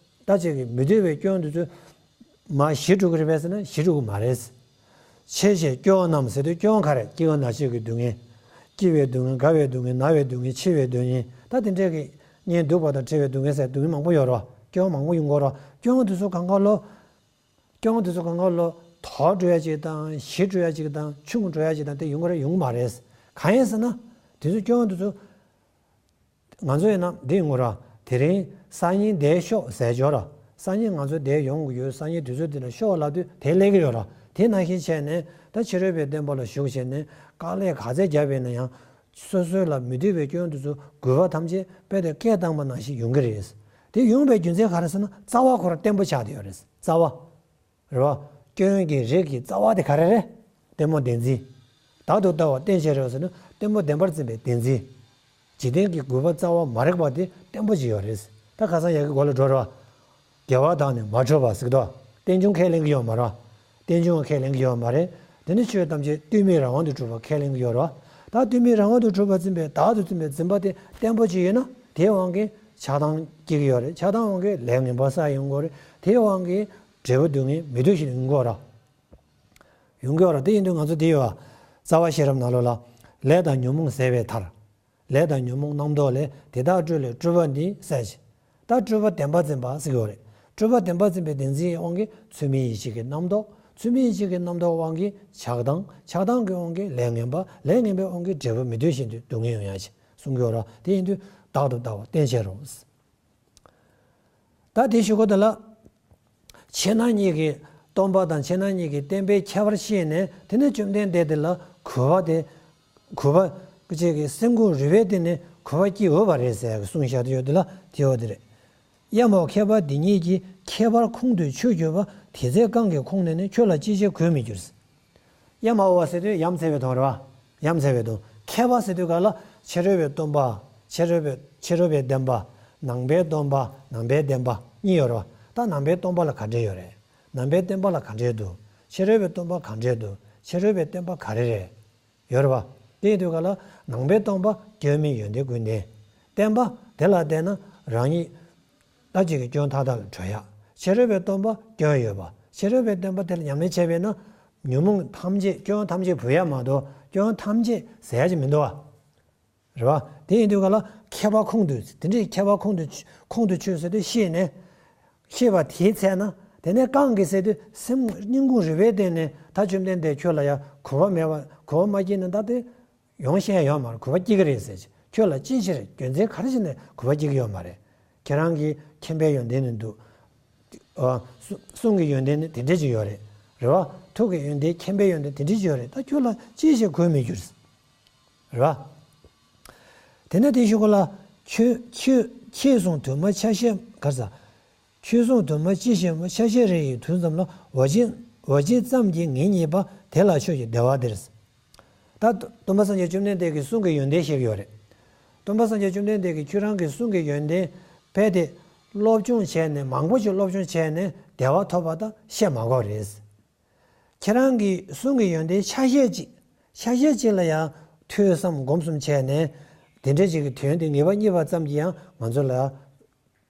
ད་ཅིག་གི་མི་འདོད་པའི་སྐྱོན་དེ་ཚོ་མར་ཞི་འགྲོ་གི་རེད་པས་ཟེར་ན་ཞི་འགྲོ་གི་མ་རེད། ཆེས་ཆེར་སྐྱོ་བ་རྣམས་ཟེར་དུས་སྐྱོ་བ་ག་རེ། སྐྱེ་བ་ན་ཚ་གི་སྡུག་བསྔལ། སྐྱེ་བའི་སྡུག་བསྔལ། རྒ་བའི་སྡུག་བསྔལ། ན་བའི་སྡུག་བསྔལ། འཆི་བའི་སྡུག་བསྔལ། ད་དེ་འདྲས་ཀྱི་གཉེན་སྡུག་པ་དང་འཕྲད་པའི་སྡུག་བསྔལ་ཟེར་སྡུག་བསྔལ་མང་པོ་ཡོད་རེད་བ། སྐྱོ་བ་མང་པོ་ཡོང་གི་ཡོད་རེད་བ། སྐྱོ་བ་དེ་ཚོ་གང་ག་ལོ། སྐྱོ་བ་དེ་ཚོ་གང་ག་ལོ། དོག་འགྲོ་ཡ་ཅིག་དང་། ཞི་འགྲོ་ཡ་ཅིག་དང་། ཆུང་འགྲོ་ཡ་ཅིག་དང་དེ་ཡོང་གི་རེད། ཡོང་གི་མ་རེད། གང་ཡིན་ཟེར་ན། དེ་ཚོ་སྐྱོ་བ་དེ་ཚོ། ང་ཚོ་ཡིན་ན་འདི་ཡོང་གི་རེད། དེ་རིང་སང་ཉིན་བསྡད་ཤོག་ཟེར་ཆོག་ར། སང་ཉིན་ང་ཚོ་བསྡད་ཡོང་གི་ཡོད། སང་ཉིན་དུས་ཚོད་འདི་ལ་ཤོག་ལབ་དུས་དེ་སླེབས་ཀྱི་ཡོད་ར། དེ་ནང་བཞིན་བྱས་ནས་ད་ཕྱི་རོལ་པའི་བསྟན་པ་ལ་ཞུགས་བྱས་ནས་དཀའ་ལས་ག་ཚད་བརྒྱབ་པ་ཡིན་ན་ཡང་། སོ་སོ་ལ་མི་འདོད་པའི་སྐྱོན་དེ་ཚོ་རྒུད་པ་ཐམས་ཅད་རྦད་དེ་སྐད་བཏང་པ་ནང་བཞིན་ཡོང་གི་རེད། དེ་ཡོང་བའི་རྒྱུ་མཚན་ག་རེ་ཟེར་ན་རྩ་བ་ཁོ་རང་བརྟན་པོ་ཆགས་བསྡད་ཡོད་རེད། རྩ་བ། རེད་བ། སྐྱོན་གྱི་རིགས་ཀྱི་རྩ་བ་དེ་ག་རེ་རེད། ལྟད་མོ་བདེན་འཛིན། བདག་ཏུ་ལྟ་བ་བསྟེན་བྱེད་རོ་ཟེར་ན་ལྟད་མོ་བདེན་པར་འཛིན་པའི་བདེན་འཛིན། འཇིག་རྟེན་གྱི་རྒུད་པ་རྩ་བ་མ་རིག་པ་དེ་བརྟན་པོ་ཅིག་ཡོད་རེད། ད་ཁ་སང་ཡ་གི་མགོ་ལ་འགྲོ་ར། དགེ་བ་དག་ནི་མ་འཁྲུལ་བ་ཟེར་གི་འདུག་རྟེན་འབྱུང་ཁས་ལེན་གྱི་ཡོད་མ་རེད། རྟེན་འབྱུང་ཁས་ལེན་གྱི་ཡོད་མ་རེད། དེ་ནི་ཆོས་ཐམས་ཅད་གཏི་མུག་རང་དབང་དུ་གྲུབ་པ་ཁས་ལེན་གྱི་ཡོད་རེད། ད་གཏི་མུག་རང་དབང་དུ་གྲུབ་པ་འཛིན་པའི་བདག་ཏུ་འཛིན་པའི་འཛིན་པ་དེ་བརྟན་པོ་ཅིག་ཡོད་ན་དེའི་དབང་གིས་ཆགས་སྡང་སྐྱེ་གི་ཡོད་རེད། ཆགས་སྡང་དབང་གིས་ལས་ངན་པ་བསགས་ཡོང་གི་ཡོད་རེད། དེའི་དབང་གིས་འབྲས་བུ་སྡུག་བསྔལ་མི་འདོད་བཞིན་དུ་ཡོང་གི་ཡོད་རེད། ཡོང་གི་ཡོད་རེད། དེ་ཡིན་དུས་ང་ཚོ་དེ་ཡོད་རྩ་བ་ཤེས་རབ་ནང་ལོགས་ལ། ལས་དང་ཉོན་མོངས་ཟད་པའི་མཐར། ལས་དང་ཉོན་མོངས་རྣམ་རྟོག་ལས། དེ་དག་སྤྲོས་ལས་སྤྲོས་པ་འདི་ཟེར་ཞིང་། ད་སྤྲོས་པ་བདེན་པར་འཛིན་པ་ཟེར་གྱི་ཡོད་རེད། སྤྲོས་པ་བདེན་པར་འཛིན་པའི་བདེན་འཛིན་དབང་གིས་ཚུལ་མིན་ཡིད་བྱེད་ཀྱི་རྣམ་རྟོག་ཚུལ་མིན་ཡིད་བྱེད་ཀྱི་རྣམ་རྟོག་དབང་གིས་ཆགས་སྡང་། ཆགས་སྡང་གི་དབང་གིས་ལས་ངན་པ། ལས་ངན་པའི་དབང་གིས་འབྲས་བུ་མི་འདོད་བཞིན་དུ་སྡུག་བསྔལ་ཡོང་ཡ་ཞིག་གསུང་གི་ཡོད་རེད། དེ་ཡིན་དུས་བདག་ཏུ་ལྟ་བ་བསྟེན་བྱ་རུང་། ད་དེ་ཞུ་གོ་དེ་ལ། ཕྱི་ནང་གཉིས་ཀྱི་སྟོང་པ་དང་ཕྱི་ནང་གཉིས་ཀྱི་བརྟན་པའི་ཁྱད་པར་ཤེས་ནས་དེ་ནས་བཅོམ་ལྡན་འདས་དེ་ལ་གུས་པ་དེ། གུས་པ་ཅིག་གིས་སེམས་ཁོང་རུས་པའི་གཏིང་ནས་གུས་པ་སྐྱེ་འོས་པ་རེད་ཟེར་གསུངས་བཞག་དེ་ཡོད་དེ་ལ་དེ་ཡོད་དེ་རེད། གཡམ་འོ་མཁས་པ་འདི་ཉིད་ཀྱིས། ཁྱད་པར་ཁོང་དུ་ཆུད་གྱུར་པ། དེ་ཚེ་གང་གིས་ཁོང་ནས་ནི། ཁྱོད་ལ་ཅིའི་ཕྱིར་གུས་མི་འགྱུར། གཡམ་འོ་བ་ཟེར་དུས་ཡ་མཚན་པའི་དོན་རེད་བ། ཡ་མཚན་པའི་དོན། མཁས་པ་ཟེར་དུས་ག་ལ་ཕྱི་རོལ་པའི་སྟོང་པ། ཕྱི་རོལ་པའི་ཕྱི་རོལ་པའི་བདེན་པ། ནང་པའི་སྟོང་པ། ནང་པའི་བདེན་པ་གཉིས་ཡོད་རེད་བ། ད་ནང་པའི་སྟོང་པ་ལ་ག་འདྲས་ཡོད་རེད། ནང་པའི་བདེན་པ་ལ་ག་འདྲས་འདུག་ཕྱི་རོལ་པའི་སྟོང་པ་ག་འདྲས་འདུག་ཕྱི་རོལ་པའི་བདེན་པ་ག་རེ་རེད། ཡོད་རེད་བ། དེ་ཡིན་དུས་ག་ལ་ནང་པའི་སྟོང་པ་སྐྱོན་མེད་ཡོན་ཏན་ཀུན་ལྡན། བདེན་པ་དེ་ལ་བལྟས་ན་རང་ཉིད། ད་ཅིག་གི་སྐྱོན་མཐའ་དག་ལས་གྲོལ་ཡག་ཕྱི་རོལ་པའི་སྟོང་པ་སྐྱོན་ཡོད་པ། ཕྱི་རོལ་པའི་བདེན་པ་དེ་ལ་ཉམས་ལེན་བྱས་པས་ན། ཉོན་མོངས་ཐམས་ཅད་སྐྱོན་ཐམས་ཅད་བུད་ཡག་མ་གཏོགས་སྐྱོན་ཐམས་ཅད་ཟད་ཡག་ཅིག་མི་འདུག་བ། རེད་བ། དེ་ཡིན་དུས་ག་ལ་མཁས་པ་ཁོང་དུ་དེ་འདྲའི་མཁས་པ་ཁོང་དུ་ཁོང་དུ་ཆུད་ཟེར་དུས་ཤེས་ནས། ཤེས་པ་དེའི་ཚད་ན་དེ་ནས་གང་གིས་ཟེར་དུས་སེམས་སྙིང་ཁོང་རུས་པའི་གཏིང་ནས་ད་བཅོམ་ལྡན་འདས་ཁྱོད་ལ་ཡང་གུས་པ་མེད་པ་གུས་པ་མ་སྐྱེས་ན་ད་དེ། ཡོང་ཤེས་ཡོད་མ་རེད། གུས་པ་སྐྱེ་གི་རེད་ཟེར་གྱི། ཁྱོད་ལ་ཅིའི་ཕྱིར་རྒྱུ་མཚན་ག་རེ་བྱས་ནས་གུས་པ་སྐྱེ་གི་ཡོད་མ་རེད། ཁྱེད་རང་གི་མཁྱེན་པའི་ཡོན་ཏན་ནི་འདུག་ཨ། གསུང་གསུང་གི་ཡོན་ཏན་ནི་དེ་འདྲས་ཅིག་ཡོད་རེད། རེད་བ། ཐུགས་ཀྱི་ཡོན་ཏན་མཁྱེན་པའི་ཡོན་ཏན་དེ་འདྲས་ཅིག་ཡོད་རེད། ད་ཁྱོད་ལ་ཅིའི་ཕྱིར་གུས་མི་འགྱུར། རེད་བ། དེ་ནས་དེ་ཞུ་གོ་ལ། ཁྱོད་ཁྱོད་ཁྱེད་གསུང་དུ་མ་ཆ་ཤས་ག་རེ་ཟ། ཁྱོད་གསུང་དུ་མ་ཅི་ཞིག་མ་ཆ་ཤས་རེ་ཡི་དུས་ཙམ་ལ་འོ་བྱེད་འོ་བྱེད་ཙམ་གྱིས་ངེད་གཉིས་པ་དེ་ལ་ཆོས་ཀྱི་བདེ་བ་སྟེར། ད་སྟོན་པ་སངས་རྒྱས་བཅོམ་ལྡན་འདས་ཀྱི་གསུང་གི་ཡོན་ཏན་བཤད་ཀྱི་ཡོད་རེད། སྟོན་པ་སངས་རྒྱས་བཅོམ་ལྡན་འདས་ཀྱིས་ཁྱོད་རང་གི་གསུང་གི་ཡོན་ཏན་རྦད་དེ་སློབ་སྦྱོང་བྱས་ནས་མང་པོ་ཞིག་སློབ་སྦྱོང་བྱས་ནས་བདེ་བ་ཐོབ་པ་ད་བཤད་མ་དགོས་རེད། ཁྱེད་རང་གི་གསུང་གི་ཡོན་ཏན་ཆ་ཤས་ཅིག་ཆ་ཤས་ཅིག་ལ་ཡང་ཐོས་བསམ་སྒོམ་གསུམ་བྱས་ནས་དེ་འདྲ་ཅིག་གི་དོན་དེ་ངེས་པ་རྙེད་པ་ཙམ་གྱིས་ཡང་ང་ཚོ་ལ་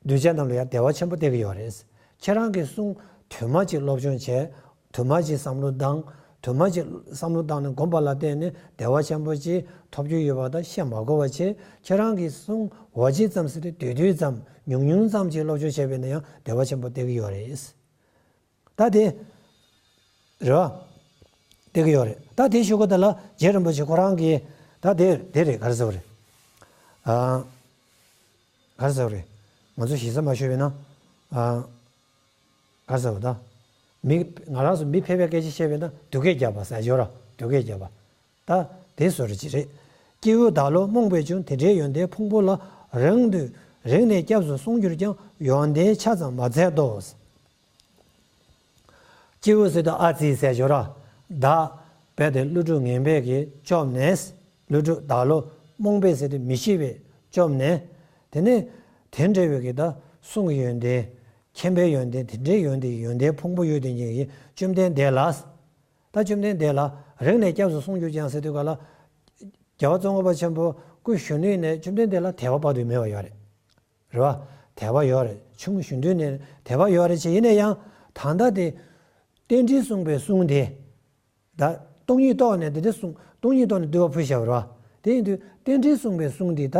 གདུལ་བྱ་རྣམས་ལ་ཡང་བདེ་བ་ཆེན་པོ་སྟེར་གྱི་ཡོད་རེད། ཁྱེད་རང་གི་གསུང་དུ་མ་ཅིག་སློབ་སྦྱོང་བྱས། དུ་མ་ཅིག་བསམ་བློ་བཏང་། དུ་མ་ཅིག་བསམ་བློ་བཏང་ནས་སྒོམ་པ་ལ་བརྟེན་ནས་བདེ་བ་ཆེན་པོ་ཅིག་ཐོབ་རྒྱུ་ཡོད་པ་ད་བཤད་མ་དགོས་པ་བྱས། ཁྱེད་རང་གི་གསུང་འོ་བྱེད་ཙམ་ཟེར་ཏེ་དུས་དུས་ཙམ་ཉུང་ཉུང་ཙམ་ཅིག་སློབ་སྦྱོང་བྱས་པས་ན་ཡང་བདེ་བ་ཆེན་པོ་སྟེར་གྱི་ཡོད་རེད། ད་དེ། རེད་བ། དེ་གི་ཡོད་རེད། ད་དེ་ཞུ་གོ་ད་ལ་རྗེ་རིན་པོ་ཆེ་ཁོ་རང་གིས་ད་དེ་དེ་རེད། ག་རེ་ཟེར་བ་རེད། ཨ། ག་རེ་ཟེར་བ་རེད། ང་ཚོ་ཞེ་ས་མ་ཞུས་པས་ན། ཨ། ག་རེ་ཟེར་བ་ད། མི་ང་རང་ཚོ་མི་ཕལ་པའི་སྐད་ཆ་བཤད་པས་ན་སྡུག་སྐད་རྒྱབ་པ་ཟེར་ཡོད་ར། སྡུག་སྐད་རྒྱབ་པ། ད་དེ་བཟོ་འདྲ་ཅིག་རེད། སྐྱེས་བུ་བདག་བློ་རྨོངས་པས་བྱུང་། དེ་འདྲའི་ཡོན་ཏན་ཕུང་པོ་ལ། རིང་དུ་རིང་ནས་སྐྱབས་སུ་སོང་གྱུར་ཀྱང་། ཡོན་ཏན་ཆ་ཙམ་མ་འཚལ་ཏོ། སྐྱེས་བུ་ཟེར་དུས་ཨ་ཙི་ཟེར་ཞོར་ར། བདག་རྦད་དེ་ཀླུ་སྒྲུབ་ངན་པས་ཀྱིས་བཅོམ་ནས། ཀླུ་སྒྲུབ་བདག་བློ་རྨོངས་པས་ཟེར་དུས་མི་ཤེས་པས་བཅོམ་ནས། དེ་ནས་དེ་འདྲ་བའི་གི་ད་གསུང་གི་ཡོན་ཏན། མཁྱེན་པའི་ཡོན་ཏན་དེ་འདྲའི་ཡོན་ཏན་ཡོན་ཏན་ཕུང་པོ་ཡོད་དེ་ཉིད་ཀྱི་བཅོམ་ལྡན་འདས་ལ། ད་བཅོམ་ལྡན་འདས་ལ་རིང་ནས་སྐྱབས་སུ་སོང་གྱུར་ཀྱང་ཟེར་དུས་ག་ལ། རྒྱལ་བ་ཙོང་ཁ་པ་ཆེན་པོ་སྐུ་གཞོན་ནུའི་ནས་བཅོམ་ལྡན་འདས་ལ་དད་པ་དཔག་ཏུ་མེད་པ་ཡོད་རེད། རེད་བ། དད་པ་ཡོད་རེད། ཆུང་གཞོན་དུས་ནས་དད་པ་ཡོད་རེད་ཅེས་ཡིན་ན་ཡང་ད་ལྟ་དེ། རྟེན་འབྲེལ་གསུངས་པའི་གསུང་དེ། ད་སྟོང་ཉིད་རྟོགས་ནས་དེ་འདྲ་གསུངས། སྟོང་ཉིད་རྟོགས་ནས་འདུལ་བ་ཕུལ་བཞག་པ་རེད་བ། དེ་ཡིན་དུས་རྟེན་འབྲེལ་གསུངས་པའི་གསུང་དེ་ད་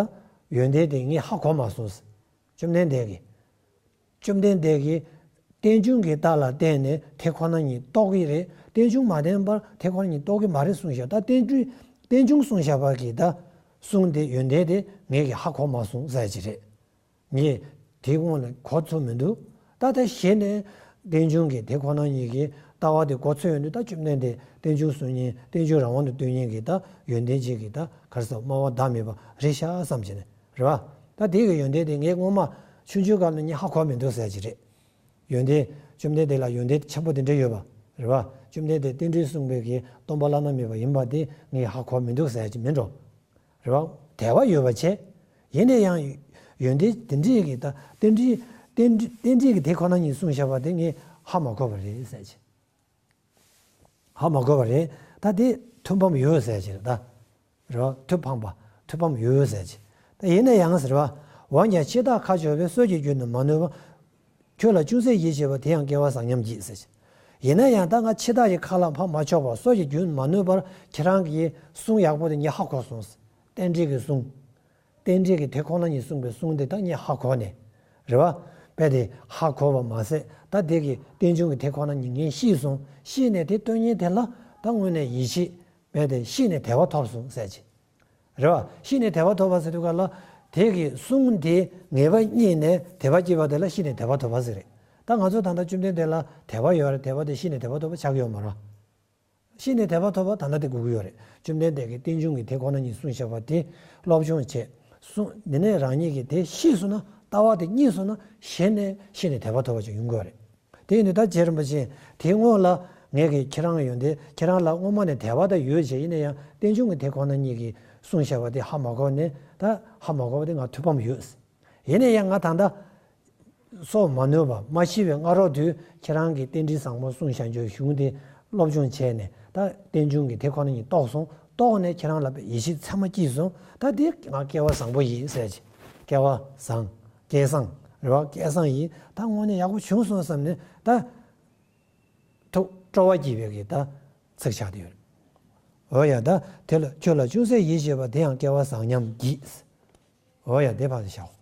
ཡོན་ཏན་དེ་ངས་ཧ་གོ་མ་སོང་། བཅོམ་ལྡན་འདས་ཀྱིས། བཅོམ་ལྡན་འདས་ཀྱིས་རྟེན་འབྱུང་གི་རྟགས་ལ་བརྟེན་ནས་དེ་ཁོ་ན་ཉིད་རྟོགས་ཀྱི་རེད། རྟེན་འབྱུང་མ་ལྡན་པར་དེ་ཁོ་ན་ཉིད་རྟོགས་ཀྱི་མ་རེད་གསུངས་བཞག་ད་རྟེན་འབྱུང་རྟེན་འབྱུང་གསུངས་བཞག་པ་གི་ད་གསུང་དེ་ཡོན་ཏན་དེ་ངས་ཀྱིས་ཧ་གོ་མ་སོང་ཟེར་གྱི་རེད། ངས་དེའི་དབང་ལ་གོ་ཚོད་མི་འདུག་ད་ལྟ་གཞི་ནས་རྟེན་འབྱུང་གི་དེ་ཁོ་ན་ཉིད་ཀྱི་ལྟ་བ་དེ་གོ་ཚོད་ཡོང་དུས་ད་བཅོམ་ལྡན་འདས་རྟེན་འབྱུང་གསུང་མཁན་རྟེན་འབྱུང་རང་དབང་དུ་གཏོང་མཁན་གྱི་ད་ཡོན་ཏན་ཅིག་གི་ད་ག་རེ་ཟེར་སྨྲ་བ་བདག་མེད་པ་རེད་ཤག་བསམ་བྱས་ནས་རེད་བ། ད་དེ་གི་ཡོན་ཏན་དེ་ངས་སྔོན་མ་ཆུང་ཆུང་སྐབས་ནས་ངས་ཧ་གོ་མི་འདུག་ཟེར་གྱི་རེད། ཡོན་ཏན། བཅོམ་ལྡན་འདས་ལ་ཡོན་ཏན་ཆེན་པོ་དེ་འདྲ་ཡོད་པ། རེད་བ། བཅོམ་ལྡན་འདས་རྟེན་འབྲེལ་གསུངས་པའི་གི་སྟོང་པ་བླ་ན་མེད་པ་ཡིན་པ་དེ་ངས་ཧ་གོ་མི་འདུག་ཟེར་གྱི་མིན་འགྲོ། རེད་བ། དད་པ་ཡོད་པ་བྱས། ཡིན་ན་ཡང་ཡོན་ཏན་དེ་འདྲའི་གི་ད་རྟེན་འབྲེལ་རྟེན་འབྲེལ་རྟེན་འབྲེལ་གྱི་དེ་ཁོ་ན་ཉིད་གསུངས་བཞག་པ་དེ་ངས་ཧ་མ་གོ་བ་རེད་ཟེར་གྱི། ཧ་མ་གོ་བ་རེད། ད་དེ་ཐུགས་ཕམ་ཡོད་ཟེར་གྱི་རེད་ད། རེད་བ། ཐུགས་ཕམ་པ། ཐུགས་ཕམ་ཡོད་ཟེར་གྱི། ད་ཡིན་ན་ཡང་ཟེར་བ། འོན་ཀྱང་འཆི་བདག་ཁ་སྦྱོར་བས་སྲོག་གི་རྒྱུན་དུ་མ་ནུས་པར། ཁྱོད་ལ་ཅུང་ཟད་ཡིད་ཆེས་པ་དེ་ཡང་སྐལ་བ་བཟང་ཉམས་ཀྱིས་ཟེར་གྱི། ཡིན་ན་ཡང་ད་ང་འཆི་བདག་གི་ཁ་ལ་ཕམ་མ་ཆོག་པར་སྲོག་གི་རྒྱུན་མ་ནུས་པར་ཁྱེད་རང་གི་གསུང་ཡག་པོ་དེ་ངས་ཧ་གོ་སོང་ཟེར། རྟེན་འབྲེལ་གྱི་གསུང་། རྟེན་འབྲེལ་གྱི་དེ་ཁོ་ན་ཉིད་གསུངས་པའི་གསུང་དེ་ད་ངས་ཧ་གོ་ནས། རེད་བ། དཔེ་དེ་ཧ་གོ་བ་མ་ཟད་ད་དེ་གི་རྟེན་འབྱུང་གི་དེ་ཁོ་ན་ཉིད་ངས་ཤེས་སོང་། ཤེས་ནས་དེ་སྟོན་མཁན་དེ་ལ་ད་དངོས་གནས་ཡིད་ཆེས། དཔེ་དེ་ཤེས་ནས་དད་པ་ཐོབ་སོང་ཟེར་གྱི། རེད་བ། ཤེས་ནས་དད་པ་ཐོབ་པ་ཟེར་དུས་ག་ལ། དེ་གི་གསུང་དེ་ངེས་པ་རྙེད་ནས་དད་པ་སྐྱེས་པ་དེ་ལ་ཤེས་ནས་དད་པ་ཐོབ་པ་ཟེར་རེད། ད་ང་ཚོ་ད་ལྟ་བཅོམ་ལྡན་འདས་ལ་དད་པ་ཡོད་རེད། དད་པ་དེ་ཤེས་ནས་དད་པ་ཐོབ་པ་ཆགས་ཀྱི་ཡོད་མ་རེད། ཤེས་ནས་དད་པ་ཐོབ་པ་ད་ལྟ་དེ་དགོས་ཀྱི་ཡོད་རེད། བཅོམ་ལྡན་འདས་ཀྱིས་རྟེན་འབྱུང་གི་དེ་ཁོ་ན་ཉིད་གསུངས་བཞག་པ་དེ་སློབ་སྦྱོང་བྱས། གསུང་དེ་ནས་རང་ཉིད་ཀྱིས་དེ་ཤེས་སོང་ན། ལྟ་བ་དེ་རྙེད་སོང་ན། གཞི་ནས་ཤེས་ནས་དད་པ་ཐོབ་པ་ཅིག་ཡོང་གི་ཡོད་རེད། དེ་ཡིན་དུས་ད་རྗེ་རིན་པོ་ཆེ་དེའི་སྔོན་ལ་ངས་ཀྱིས་ཁྱེད་རང་ཡོན་ཏན་ཁྱེད་རང་ལ་སྔོན་མ་ནས་དད་པ་ད་ཡོད་བྱས། ཡིན་ན་ཡང་རྟེན་འབྱུང་གི་དེ་ཁོ་ན་ཉིད་ཀྱིས་གསུངས་བཞག་པ་དེ་ཧ་མ་གོ་ནས། ད་ཧ་མ་གོ་བ་དེ་ང་ཐུགས་ཕམ་ཡོད། ཡིན་ན་ཡང་ང་ད་ལྟ་སྲོག་མ་ནུས་པ་མ་ཤི་བའི་སྔ་རོལ་དུ་ཁྱེད་རང་གིས་རྟེན་འབྲེལ་བཟང་པོ་གསུངས་བཞག་རྒྱུ་གཞུང་དེ་སློབ་སྦྱོང་བྱས་ནས། ད་རྟེན་འབྱུང་གི་དེ་ཁོ་ན་ཉིད་རྟོགས་སོང་། རྟོགས་ནས་ཁྱེད་རང་ལ་ཡིད་ཆེས་ཚད་མ་སྐྱེས་སོང་། ད་དེ་ང་སྐལ་བ་བཟང་པོ་ཡིན་ཟེར་གྱི། སྐལ་བ་བཟང་། སྐལ་བཟང་། རེད་བ། སྐལ་བཟང་ཡིན། ད་དངོས་གནས་ཡག་པོ་བྱུང་སོང་བསམ་ནས་ད་ཐུགས་སྤྲོ་བ་སྐྱེས་པའི་གི་ད་ཚིག་ཆགས་བསྡད་ཡོད་རེད། འོ་ཡ། ད་དེ་ལ་ཁྱོད་ལ་ཅུང་ཟད་ཡིད་ཆེས་པ་དེ་ཡང་སྐལ་བ་བཟང་ཉམས་ཀྱིས། འོ་ཡ། དེ་ཕར་བཞག